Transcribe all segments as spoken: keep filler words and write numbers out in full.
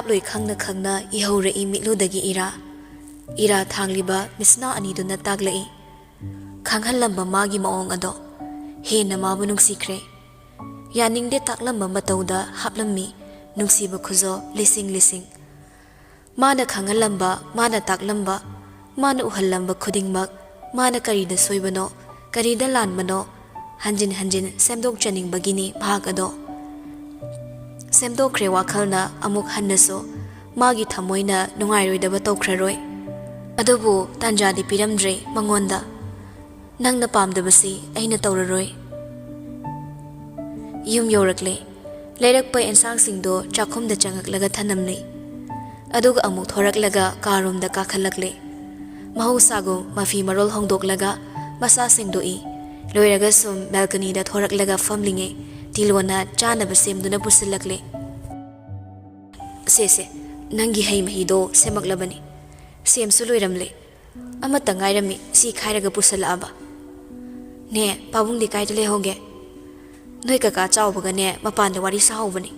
ꯂꯣꯏ ꯈꯪꯅ ꯈꯪꯅ ꯏꯍꯧꯔꯛꯏ ꯃꯤꯠꯂꯨꯗꯒꯤ ꯏꯔꯥ꯫ ꯏꯔꯥ ꯊꯥꯡꯂꯤꯕ ꯃꯤꯠꯁꯅꯥ ꯑꯅꯤꯗꯨꯅ ꯇꯥꯛꯂꯛꯏ꯫ ꯈꯪꯍꯜꯂꯝꯕ ꯃꯥꯒꯤ ꯃꯑꯣꯡ ꯑꯗꯣ ꯍꯦꯟꯅ ꯃꯥꯕꯨ ꯅꯨꯡꯁꯤꯈ꯭ꯔꯦ꯫ ꯌꯥꯅꯤꯡꯗꯦ ꯇꯥꯛꯂꯝꯕ ꯃꯇꯧꯗ ꯍꯥꯞꯂꯝꯃꯤ ꯅꯨꯡꯁꯤꯕ ꯈꯨꯖꯣꯞ ꯂꯤꯁꯤꯡ ꯂꯤꯁꯤꯡ꯫ ꯃꯥꯅ ꯈꯪꯍꯜꯂꯝꯕ, ꯃꯥꯅ ꯇꯥꯛꯂꯝꯕ, ꯃꯥꯅ ꯎꯍꯜꯂꯝꯕ ꯈꯨꯗꯤꯡꯃꯛ, ꯃꯥꯅ ꯀꯔꯤꯗ ꯁꯣꯏꯕꯅꯣ, ꯀꯔꯤꯗ ꯂꯥꯟꯕꯅꯣ, ꯍꯟꯖꯤꯟ ꯍꯟꯖꯤꯟ ꯁꯦꯝꯗꯣꯛꯆꯅꯤꯡꯕꯒꯤꯅꯤ ꯃꯍꯥꯛ ꯑꯗꯣ꯫ ꯁꯦꯝꯗꯣꯛꯈ꯭ꯔꯦ ꯋꯥꯈꯜꯅ ꯑꯃꯨꯛ ꯍꯟꯅꯁꯨ, ꯃꯥꯒꯤ ꯊꯃꯣꯏꯅ ꯅꯨꯡꯉꯥꯏꯔꯣꯏꯗꯕ ꯇꯧꯈ꯭ꯔꯔꯣꯏ꯫ ꯑꯗꯨꯕꯨ ꯇꯥꯟꯖꯥꯗꯤ ꯄꯤꯔꯝꯗ꯭ꯔꯦ ꯃꯉꯣꯟꯗ꯫ "ꯅꯪꯅ ꯄꯥꯝꯗꯕꯁꯤ ꯑꯩꯅ ꯇꯧꯔꯔꯣꯏ꯫" ꯌꯨꯝ ꯌꯧꯔꯛꯂꯦ꯫ ꯂꯩꯔꯛꯄ ꯑꯦꯟꯁꯥꯡꯁꯤꯡꯗꯣ ꯆꯥꯛꯈꯨꯝꯗ ꯆꯪꯉꯛꯂꯒ ꯊꯅꯝꯂꯦ꯫ ꯑꯗꯨꯒ ꯑꯃꯨꯛ ꯊꯣꯔꯛꯂꯒ ꯀꯥꯔꯣꯝꯗ ꯀꯥꯈꯠꯂꯛꯂꯦ꯫ ꯃꯍꯧꯁꯥꯒꯨꯝ ꯃꯐꯤ ꯃꯔꯣꯜ ꯍꯣꯡꯗꯣꯛꯂꯒ ꯃꯁꯥ ꯁꯦꯡꯗꯣꯛꯏ꯫ ꯂꯣꯏꯔꯒ ꯁꯨꯝ ꯕꯦꯜꯀꯅꯤꯗ ꯊꯣꯔꯛꯂꯒ ꯐꯝꯂꯤꯉꯩ ꯇꯤꯂꯣꯅ ꯆꯥꯅꯕ ꯁꯦꯝꯗꯨꯅ ꯄꯨꯁꯤꯜꯂꯛꯂꯦ꯫ "ꯁꯦ, ꯁꯦ, ꯅꯪꯒꯤ ꯍꯩ ꯃꯍꯤꯗꯣ ꯁꯦꯝꯃꯛꯂꯕꯅꯤ꯫ ꯁꯦꯝꯁꯨ ꯂꯣꯏꯔꯝꯂꯦ꯫ ꯑꯃꯠꯇ ꯉꯥꯏꯔꯝꯃꯤ, ꯁꯤ ꯈꯥꯏꯔꯒ ꯄꯨꯁꯜꯂꯛꯑꯕ꯫ ꯅꯦ, ꯄꯥꯕꯨꯡꯗꯤ ꯀꯥꯏꯗ ꯂꯩꯍꯧꯒꯦ?" "ꯅꯣꯏ ꯀꯀꯥ ꯆꯥꯎꯕꯒꯅꯦ ꯃꯄꯥꯟꯗ ꯋꯥꯔꯤ ꯁꯥꯍꯧꯕꯅꯤ꯫"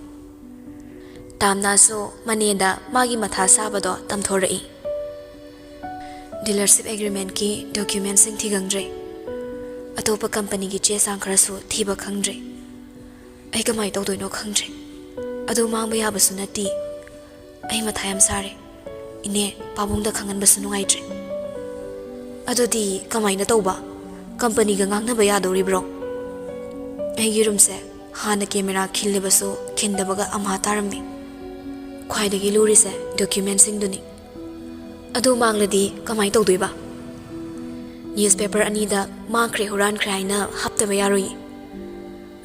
ꯇꯥꯝꯅꯥꯁꯨ ꯃꯅꯦꯗ ꯃꯥꯒꯤ ꯃꯊꯥ ꯁꯥꯕꯗꯣ ꯇꯝꯊꯣꯔꯛꯏ꯫ "ꯗꯤꯂꯔꯁꯤꯞ ꯑꯦꯒ꯭ꯔꯤꯃꯦꯟꯠꯀꯤ ꯗꯣꯀ꯭ꯌꯨꯃꯦꯟꯠꯁꯤꯡ ꯊꯤꯒꯪꯗ꯭ꯔꯦ꯫ ꯑꯇꯣꯞꯄ ꯀꯝꯄꯅꯤꯒꯤ ꯆꯦ ꯆꯥꯡ ꯈꯔꯁꯨ ꯊꯤꯕ ꯈꯪꯗ꯭ꯔꯦ꯫ ꯑꯩ ꯀꯃꯥꯏꯅ ꯇꯧꯗꯣꯏꯅꯣ ꯈꯪꯗ꯭ꯔꯦ꯫ ꯑꯗꯨ ꯃꯥꯡꯕ ꯌꯥꯕꯁꯨ ꯅꯠꯇꯦ꯫ ꯑꯩ ꯃꯊꯥ ꯌꯥꯝ ꯁꯥꯔꯦ꯫ ꯏꯅꯦ, ꯄꯥꯕꯨꯡꯗ ꯈꯪꯍꯟꯕꯁꯨ ꯅꯨꯡꯉꯥꯏꯇ꯭ꯔꯦ꯫" "ꯑꯗꯨꯗꯤ ꯀꯃꯥꯏꯅ ꯇꯧꯕ? ꯀꯝꯄꯅꯤꯒ ꯉꯥꯡꯅꯕ ꯌꯥꯗꯧꯔꯤꯕ꯭ꯔꯣ?" ꯑꯩꯒꯤ ꯔꯨꯝꯁꯦ ꯍꯥꯟꯅ ꯀꯦꯃꯦꯔꯥ ꯈꯤꯜꯂꯤꯕꯁꯨ ꯈꯤꯟꯗꯕꯒ ꯑꯝꯍꯥ ꯇꯥꯔꯝꯃꯤ꯫ ꯈ꯭ꯋꯥꯏꯗꯒꯤ ꯂꯨꯔꯤꯁꯦ ꯗꯣꯀ꯭ꯌꯨꯃꯦꯟꯠꯁꯤꯡꯗꯨꯅꯤ꯫ ꯑꯗꯨ ꯃꯥꯡꯂꯗꯤ ꯀꯃꯥꯏꯅ ꯇꯧꯗꯣꯏꯕ? ꯅ꯭ꯌꯨꯁꯄꯦꯄꯔ ꯑꯅꯤꯗ "ꯃꯥꯡꯈ꯭ꯔꯦ, ꯍꯨꯔꯥꯟꯈ꯭ꯔꯦ" ꯍꯥꯏꯅ ꯍꯥꯞꯇꯕ ꯌꯥꯔꯣꯏꯌꯦ꯫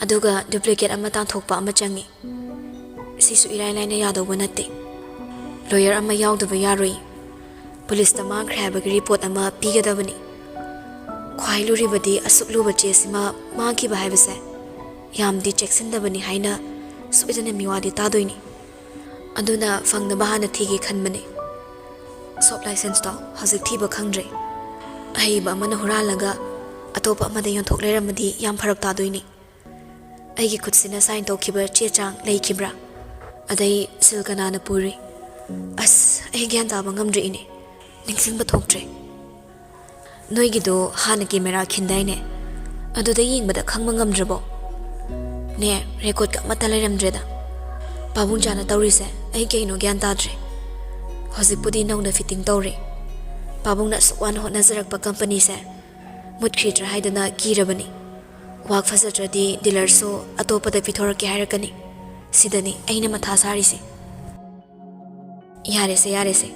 ꯑꯗꯨꯒ ꯗꯨꯄ꯭ꯂꯤꯀꯦꯠ ꯑꯃ ꯇꯥꯟꯊꯣꯛꯄ ꯑꯃ ꯆꯪꯉꯤ꯫ ꯁꯤꯁꯨ ꯏꯔꯥꯏ ꯂꯥꯏꯅ ꯌꯥꯗꯧꯕ ꯅꯠꯇꯦ꯫ ꯂꯣꯌꯔ ꯑꯃ ꯌꯥꯎꯗꯕ ꯌꯥꯔꯣꯏ꯫ ꯄꯨꯂꯤꯁꯇ ꯃꯥꯡꯈ꯭ꯔꯦ ꯍꯥꯏꯕꯒꯤ ꯔꯤꯄꯣꯔꯠ ꯑꯃ ꯄꯤꯒꯗꯕꯅꯤ꯫ ꯈ꯭ꯋꯥꯏ ꯂꯨꯔꯤꯕꯗꯤ ꯑꯁꯨꯛ ꯂꯨꯕ ꯆꯦꯁꯤꯃ ꯃꯥꯡꯈꯤꯕ ꯍꯥꯏꯕꯁꯦ꯫ ꯌꯥꯝꯗꯤ ꯆꯦꯛꯁꯤꯟꯗꯕꯅꯤ ꯍꯥꯏꯅ ꯁꯣꯏꯗꯅ ꯃꯤꯋꯥꯗꯤ ꯇꯥꯗꯣꯏꯅꯤ꯫ ꯑꯗꯨꯅ ꯐꯪꯅꯕ ꯍꯥꯟꯅ ꯊꯤꯒꯦ ꯈꯟꯕꯅꯤ꯫ ꯁꯣꯞ ꯂꯥꯏꯁꯦꯟꯁꯇꯣ ꯍꯧꯖꯤꯛ ꯊꯤꯕ ꯈꯪꯗ꯭ꯔꯦ꯫ ꯑꯍꯩꯕ ꯑꯃꯅ ꯍꯨꯔꯥꯜꯂꯒ ꯑꯇꯣꯞꯄ ꯑꯃꯗ ꯌꯣꯟꯊꯣꯛ ꯂꯩꯔꯝꯃꯗꯤ ꯌꯥꯝ ꯐꯔꯛ ꯇꯥꯗꯣꯏꯅꯤ꯫ ꯑꯩꯒꯤ ꯈꯨꯠꯁꯤꯅ ꯁꯥꯏꯟ ꯇꯧꯈꯤꯕ ꯆꯦ ꯆꯥꯡ ꯂꯩꯈꯤꯕ꯭ꯔꯥ? ꯑꯗꯩ ꯁꯤꯜ ꯀꯅꯥꯅ ꯄꯨꯔꯤ? ꯑꯁ, ꯑꯩ ꯒ꯭ꯌꯥꯟ ꯇꯥꯕ ꯉꯝꯗ꯭ꯔꯤꯅꯦ꯫ ꯅꯤꯡꯁꯤꯡꯕ ꯊꯣꯛꯇ꯭ꯔꯦ꯫ ꯅꯣꯏꯒꯤꯗꯣ ꯍꯥꯟꯅ ꯀꯦꯃꯦꯔꯥ ꯈꯤꯟꯗꯥꯏꯅꯦ? ꯑꯗꯨꯗ ꯌꯦꯡꯕꯗ ꯈꯪꯕ ꯉꯝꯗ꯭ꯔꯕꯣ? ꯅꯦ, ꯔꯦꯀꯣꯔꯗꯀ ꯑꯃꯠꯇ ꯂꯩꯔꯝꯗ꯭ꯔꯦꯗ꯫ ꯄꯥꯕꯨꯡ ꯆꯥꯅ ꯇꯧꯔꯤꯁꯦ ꯑꯩ ꯀꯩꯅꯣ ꯒ꯭ꯌꯥꯟ ꯇꯥꯗ꯭ꯔꯦ꯫ ꯍꯧꯖꯤꯛꯄꯨꯗꯤ ꯅꯧꯅ ꯐꯤꯠꯇꯤꯡ ꯇꯧꯔꯦ꯫ ꯄꯥꯕꯨꯡꯅ ꯑꯁꯨꯛ ꯋꯥꯅ ꯍꯣꯠꯅꯖꯔꯛꯄ ꯀꯝꯄꯅꯤꯁꯦ ꯃꯨꯠꯈꯤꯗ꯭ꯔꯥ ꯍꯥꯏꯗꯅ ꯀꯤꯔꯕꯅꯤ꯫ ꯋꯥꯛ ꯐꯖꯗ꯭ꯔꯗꯤ ꯗꯤꯂꯔꯁꯨ ꯑꯇꯣꯞꯄꯗ ꯄꯤꯊꯣꯔꯛꯀꯦ ꯍꯥꯏꯔꯛꯀꯅꯤ꯫ ꯁꯤꯗꯅꯤ ꯑꯩꯅ ꯃꯊꯥ ꯁꯥꯔꯤꯁꯦ꯫ ꯌꯥꯔꯦꯁꯦ, ꯌꯥꯔꯦꯁꯦ,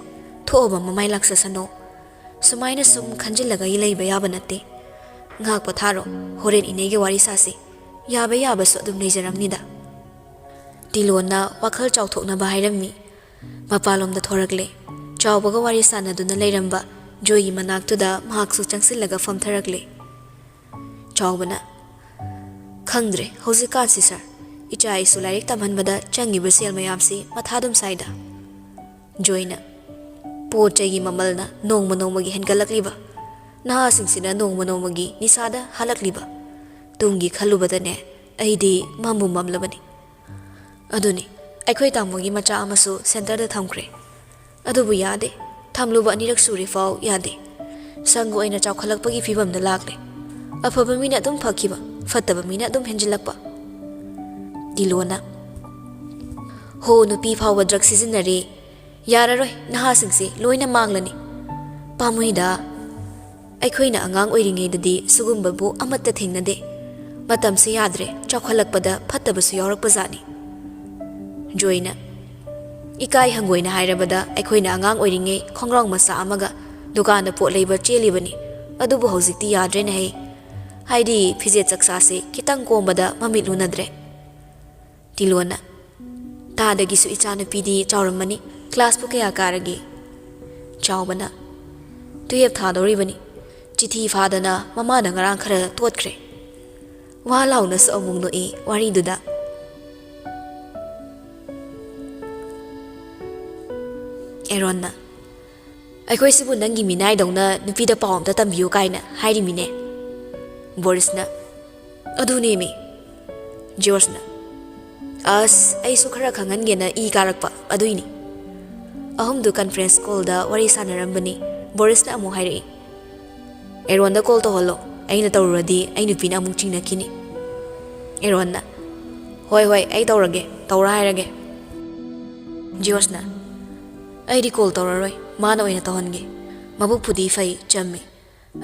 ꯊꯣꯛꯑꯕ ꯃꯃꯥꯏ ꯂꯥꯛꯆꯁꯅꯣ꯫ ꯁꯨꯃꯥꯏꯅ ꯁꯨꯝ ꯈꯟꯖꯤꯜꯂꯒ ꯂꯩꯕ ꯌꯥꯕ ꯅꯠꯇꯦ꯫ ꯉꯥꯏꯍꯥꯛ ꯄꯣꯊꯥꯔꯣ, ꯍꯣꯔꯦꯟ ꯏꯅꯦꯒꯤ ꯋꯥꯔꯤ ꯁꯥꯁꯤ꯫ ꯌꯥꯕ ꯌꯥꯕꯁꯨ ꯑꯗꯨꯝ ꯂꯩꯖꯔꯝꯅꯤꯗ꯫ ꯇꯤꯂꯣꯟꯅ ꯋꯥꯈꯜ ꯆꯥꯎꯊꯣꯛꯅꯕ ꯍꯥꯏꯔꯝꯃꯤ꯫ ꯃꯄꯥꯟꯂꯣꯝꯗ ꯊꯣꯔꯛꯂꯦ꯫ ꯆꯥꯎꯕꯒ ꯋꯥꯔꯤ ꯁꯥꯟꯅꯗꯨꯅ ꯂꯩꯔꯝꯕ ꯖꯣꯏꯒꯤ ꯃꯅꯥꯛꯇꯨꯗ ꯃꯍꯥꯛꯁꯨ ꯆꯪꯁꯤꯜꯂꯒ ꯐꯝꯊꯔꯛꯂꯦ꯫ ꯆꯥꯎꯕꯅ, "ꯈꯪꯗ꯭ꯔꯦ ꯍꯧꯖꯤꯛꯀꯥꯟꯁꯤ ꯁꯥꯔ, ꯏꯆꯥ ꯏꯁꯨ ꯂꯥꯏꯔꯤꯛ ꯇꯝꯍꯟꯕꯗ ꯆꯪꯉꯤꯕ ꯁꯦꯜ ꯃꯌꯥꯝꯁꯤ ꯃꯊꯥ ꯑꯗꯨꯝ ꯁꯥꯏꯗ"꯫ ꯖꯣꯏꯅ, "ꯄꯣꯠ ꯆꯩꯒꯤ ꯃꯃꯜꯅ ꯅꯣꯡꯃ ꯅꯣꯡꯃꯒꯤ ꯍꯦꯟꯒꯠꯂꯛꯂꯤꯕ, ꯅꯍꯥꯁꯤꯡꯁꯤꯅ ꯅꯣꯡꯃ ꯅꯣꯡꯃꯒꯤ ꯅꯤꯁꯥꯗ ꯍꯥꯜꯂꯛꯂꯤꯕ, ꯇꯨꯡꯒꯤ ꯈꯜꯂꯨꯕꯗꯅꯦ ꯑꯩꯗꯤ ꯃꯝꯕꯨ ꯃꯝꯂꯕꯅꯤ꯫ ꯑꯗꯨꯅꯤ, ꯑꯩꯈꯣꯏ ꯇꯥꯃꯣꯒꯤ ꯃꯆꯥ ꯑꯃꯁꯨ ꯁꯦꯟꯇꯔꯗ ꯊꯝꯈ꯭ꯔꯦ꯫ ꯑꯗꯨꯕꯨ ꯌꯥꯗꯦ, ꯊꯝꯂꯨꯕ ꯑꯅꯤꯔꯛ ꯁꯨꯔꯦ ꯐꯥꯎ ꯌꯥꯗꯦ꯫ ꯁꯪꯒ ꯑꯣꯏꯅ ꯆꯥꯎꯈꯠꯂꯛꯄꯒꯤ ꯐꯤꯕꯝꯗ ꯂꯥꯛꯂꯦ꯫ ꯑꯐꯕ ꯃꯤꯅ ꯑꯗꯨꯝ ꯐꯈꯤꯕ, ꯐꯠꯇꯕ ꯃꯤꯅ ꯑꯗꯨꯝ ꯍꯦꯟꯖꯤꯜꯂꯛꯄ"꯫ ꯇꯤꯂꯣꯅ, "ꯍꯣ, ꯅꯨꯄꯤ ꯐꯥꯎꯕ ꯗ꯭ꯔꯒ ꯁꯤꯖꯤꯟꯅꯔꯦ꯫ ꯌꯥꯔꯔꯣꯏ, ꯅꯍꯥꯁꯤꯡꯁꯦ ꯂꯣꯏꯅ ꯃꯥꯡꯂꯅꯤ꯫ ꯄꯥꯝꯃꯨꯏꯗ꯫ ꯑꯩꯈꯣꯏꯅ ꯑꯉꯥꯡ ꯑꯣꯏꯔꯤꯉꯩꯗꯗꯤ ꯁꯤꯒꯨꯝꯕꯕꯨ ꯑꯃꯠꯇ ꯊꯦꯡꯅꯗꯦ꯫ ꯃꯇꯝꯁꯦ ꯌꯥꯗ꯭ꯔꯦ, ꯆꯥꯎꯈꯠꯂꯛꯄꯗ ꯐꯠꯇꯕꯁꯨ ꯌꯥꯎꯔꯛꯄꯖꯥꯠꯅꯤ"꯫ ꯖꯣꯏꯅ, "ꯏꯀꯥꯏ ꯍꯪꯒꯣꯏꯅ ꯍꯥꯏꯔꯕꯗ ꯑꯩꯈꯣꯏꯅ ꯑꯉꯥꯡ ꯑꯣꯏꯔꯤꯉꯩ ꯈꯣꯡꯒ꯭ꯔꯥꯎ ꯃꯆꯥ ꯑꯃꯒ ꯗꯨꯀꯥꯟꯗ ꯄꯣꯠ ꯂꯩꯕ ꯆꯦꯜꯂꯤꯕꯅꯤ꯫ ꯑꯗꯨꯕꯨ ꯍꯧꯖꯤꯛꯇꯤ ꯌꯥꯗ꯭ꯔꯦꯅꯦꯍꯦ꯫ ꯍꯥꯏꯗꯤ ꯐꯤꯖꯦꯠ ꯆꯛꯆꯥꯁꯦ ꯈꯤꯇꯪ ꯀꯣꯝꯕꯗ ꯃꯃꯤꯠ ꯂꯨꯅꯗ꯭ꯔꯦ"꯫ ꯇꯤꯂꯣꯅ, "ꯇꯥꯗꯒꯤꯁꯨ ꯏꯆꯥꯅꯨꯄꯤꯗꯤ ꯆꯥꯎꯔꯝꯃꯅꯤ꯫ ꯀ꯭ꯂꯥꯁꯄꯨ ꯀꯌꯥ ꯀꯥꯔꯒꯦ?" ꯆꯥꯎꯕꯅ, "ꯇꯨꯌꯦꯞ ꯊꯥꯗꯧꯔꯤꯕꯅꯤ꯫ ꯆꯤꯊꯤ ꯐꯥꯗꯅ ꯃꯃꯥꯅ ꯉꯔꯥꯡ ꯈꯔ ꯇꯣꯠꯈ꯭ꯔꯦ"꯫ ꯋꯥ ꯂꯥꯎꯅꯁꯨ ꯑꯃꯨꯛ ꯅꯣꯛꯏ ꯋꯥꯔꯤꯗꯨꯗ꯫ ꯑꯦꯔꯣꯟꯅ, "ꯑꯩꯈꯣꯏꯁꯤꯕꯨ ꯅꯪꯒꯤ ꯃꯤꯅꯥꯏꯗꯧꯅ ꯅꯨꯄꯤꯗ ꯄꯥꯎ ꯑꯝꯇ ꯇꯝꯕꯤꯌꯨ ꯀꯥꯏꯅ ꯍꯥꯏꯔꯤꯃꯤꯅꯦ"꯫ ꯕꯣꯔꯤꯁꯅ, "ꯑꯗꯨꯅꯦꯃꯤ"꯫ ꯖꯣꯔꯖꯅ, ꯑꯁ, ꯑꯩꯁꯨ ꯈꯔ ꯈꯪꯍꯟꯒꯦꯅ ꯏ ꯀꯥꯔꯛꯄ ꯑꯗꯨꯏꯅꯤ꯫ ꯑꯍꯨꯝꯗꯨ ꯀꯟꯐ꯭ꯔꯦꯟꯁ ꯀꯣꯜꯗ ꯋꯥꯔꯤ ꯁꯥꯟꯅꯔꯝꯕꯅꯤ꯫ ꯕꯣꯔꯤꯁꯅ ꯑꯃꯨꯛ ꯍꯥꯏꯔꯛꯏ, "ꯑꯦꯔꯣꯟꯗ ꯀꯣꯜ ꯇꯧꯍꯜꯂꯣ, ꯑꯩꯅ ꯇꯧꯔꯨꯔꯗꯤ ꯑꯩ ꯅꯨꯄꯤꯅ ꯑꯃꯨꯛ ꯆꯤꯡꯅꯈꯤꯅꯤ꯫" ꯑꯦꯔꯣꯟꯅ, "ꯍꯣꯏ ꯍꯣꯏ, ꯑꯩ ꯇꯧꯔꯒꯦ, ꯇꯧꯔ ꯍꯥꯏꯔꯒꯦ꯫" ꯖꯤꯌꯣꯁꯅ, "ꯑꯩꯗꯤ ꯀꯣꯜ ꯇꯧꯔꯔꯣꯏ, ꯃꯥꯅ ꯑꯣꯏꯅ ꯇꯧꯍꯟꯒꯦ꯫ ꯃꯕꯨꯛꯄꯨꯗꯤ ꯐꯩ, ꯆꯝꯃꯤ꯫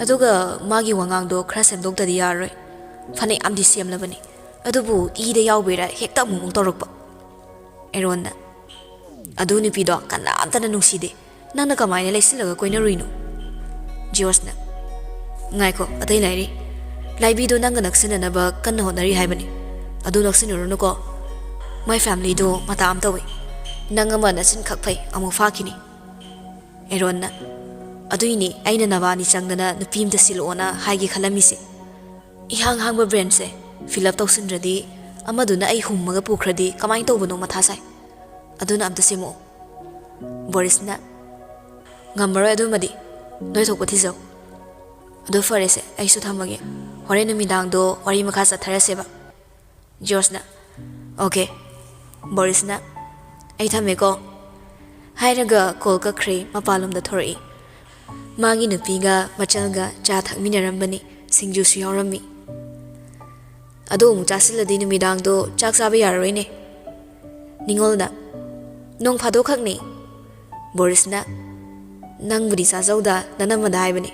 ꯑꯗꯨꯒ ꯃꯥꯒꯤ ꯋꯥꯉꯥꯡꯗꯣ ꯈꯔ ꯁꯦꯝꯗꯣꯛꯇꯗꯤ ꯌꯥꯔꯔꯣꯏ꯫ ꯐꯅꯌꯥꯝꯗꯤ ꯁꯦꯝꯂꯕꯅꯤ, ꯑꯗꯨꯕꯨ ꯏꯗ ꯌꯥꯎꯕꯩꯔꯥ ꯍꯦꯛꯇ ꯑꯃꯨꯛ ꯑꯃꯨꯛ ꯇꯧꯔꯛꯄ꯫" ꯑꯦꯔꯣꯟꯅ, "ꯑꯗꯨ ꯅꯨꯄꯤꯗꯣ ꯀꯅꯥꯝꯇꯅ ꯅꯨꯡꯁꯤꯗꯦ, ꯅꯪꯅ ꯀꯃꯥꯏꯅ ꯂꯩꯁꯤꯜꯂꯒ ꯀꯣꯏꯅꯔꯨꯏꯅꯣ?" ꯖꯤꯌꯣꯁꯅ, "ꯉꯥꯏꯈꯣ, ꯑꯇꯩ ꯂꯩꯔꯤ꯫ ꯂꯥꯏꯕꯤꯗꯣ ꯅꯪꯒ ꯅꯛꯁꯤꯟꯅꯅꯕ ꯀꯟꯅ ꯍꯣꯠꯅꯔꯤ ꯍꯥꯏꯕꯅꯤ꯫ ꯑꯗꯨ ꯅꯛꯁꯤꯟꯅꯔꯨꯅꯨꯀꯣ꯫ ꯃꯥꯏ ꯐꯦꯃꯤꯂꯤꯗꯣ ꯃꯇꯥ ꯑꯃ ꯇꯧꯏ꯫ ꯅꯪ ꯑꯃ ꯅꯆꯤꯟꯈꯛ ꯐꯩ, ꯑꯃꯨꯛ ꯐꯥꯈꯤꯅꯤ꯫" ꯑꯦꯔꯣꯟꯅ, "ꯑꯗꯨꯏꯅꯦ ꯑꯩꯅ ꯅꯕꯥꯅꯤ ꯆꯪꯗꯅ ꯅꯨꯄꯤ ꯑꯝꯇ ꯁꯤꯜꯂꯛꯑꯣꯅ ꯍꯥꯏꯒꯦ ꯈꯜꯂꯝꯃꯤꯁꯦ꯫ ꯏꯍꯥꯡ ꯍꯥꯡꯕ ꯕ꯭ꯔꯦꯟꯁꯦ ꯐꯤꯜ ꯑꯞ ꯇꯧꯁꯤꯟꯗ꯭ꯔꯗꯤ ꯑꯃꯗꯨꯅ ꯑꯩ ꯍꯨꯝꯃꯒ ꯄꯨꯈ꯭ꯔꯗꯤ ꯀꯃꯥꯏꯅ ꯇꯧꯕꯅꯣ ꯃꯊꯥ ꯁꯥꯏ꯫ ꯑꯗꯨꯅ ꯑꯝꯇ ꯁꯦꯝꯃꯛꯑꯣ꯫" ꯕꯣꯔꯤꯁꯅ, "ꯉꯝꯃꯔꯣꯏ ꯑꯗꯨꯃꯗꯤ, ꯅꯣꯏ ꯊꯣꯛꯄ ꯊꯤꯖꯧ꯫ ꯑꯗꯨ ꯐꯔꯦꯁꯦ, ꯑꯩꯁꯨ ꯊꯝꯃꯒꯦ꯫ ꯍꯣꯔꯦꯟ ꯅꯨꯃꯤꯗꯥꯡꯗꯣ ꯋꯥꯔꯤ ꯃꯈꯥ ꯆꯠꯊꯔꯁꯦꯕ꯫" ꯖꯣꯔꯖꯅ, "ꯑꯣꯀꯦ꯫" ꯕꯣꯔꯤꯁꯅ, "ꯑꯩ ꯊꯝꯃꯦꯀꯣ꯫" ꯍꯥꯏꯔꯒ ꯀꯣꯜ ꯀꯛꯈ꯭ꯔꯦ, ꯃꯄꯥꯟꯂꯣꯝꯗ ꯊꯣꯔꯛꯏ꯫ ꯃꯥꯒꯤ ꯅꯨꯄꯤꯒ ꯃꯆꯜꯒ ꯆꯥ ꯊꯛꯃꯤꯟꯅꯔꯝꯕꯅꯤ, ꯁꯤꯡꯖꯨꯁꯨ ꯌꯥꯎꯔꯝꯃꯤ꯫ "ꯑꯗꯨ ꯑꯃꯨꯛ ꯆꯥꯁꯤꯜꯂꯗꯤ ꯅꯨꯃꯤꯗꯥꯡꯗꯣ ꯆꯥꯛ ꯆꯥꯕ ꯌꯥꯔꯔꯣꯏꯅꯦ꯫" ꯅꯤꯉꯣꯜꯅ, "ꯅꯣꯡ ꯐꯥꯗꯣꯛꯈꯛꯅꯤ꯫" ꯕꯣꯔꯤꯁꯅ, "ꯅꯪꯕꯨꯗꯤ ꯆꯥꯖꯧꯗ, ꯅꯅꯝꯃꯗ ꯍꯥꯏꯕꯅꯤ꯫"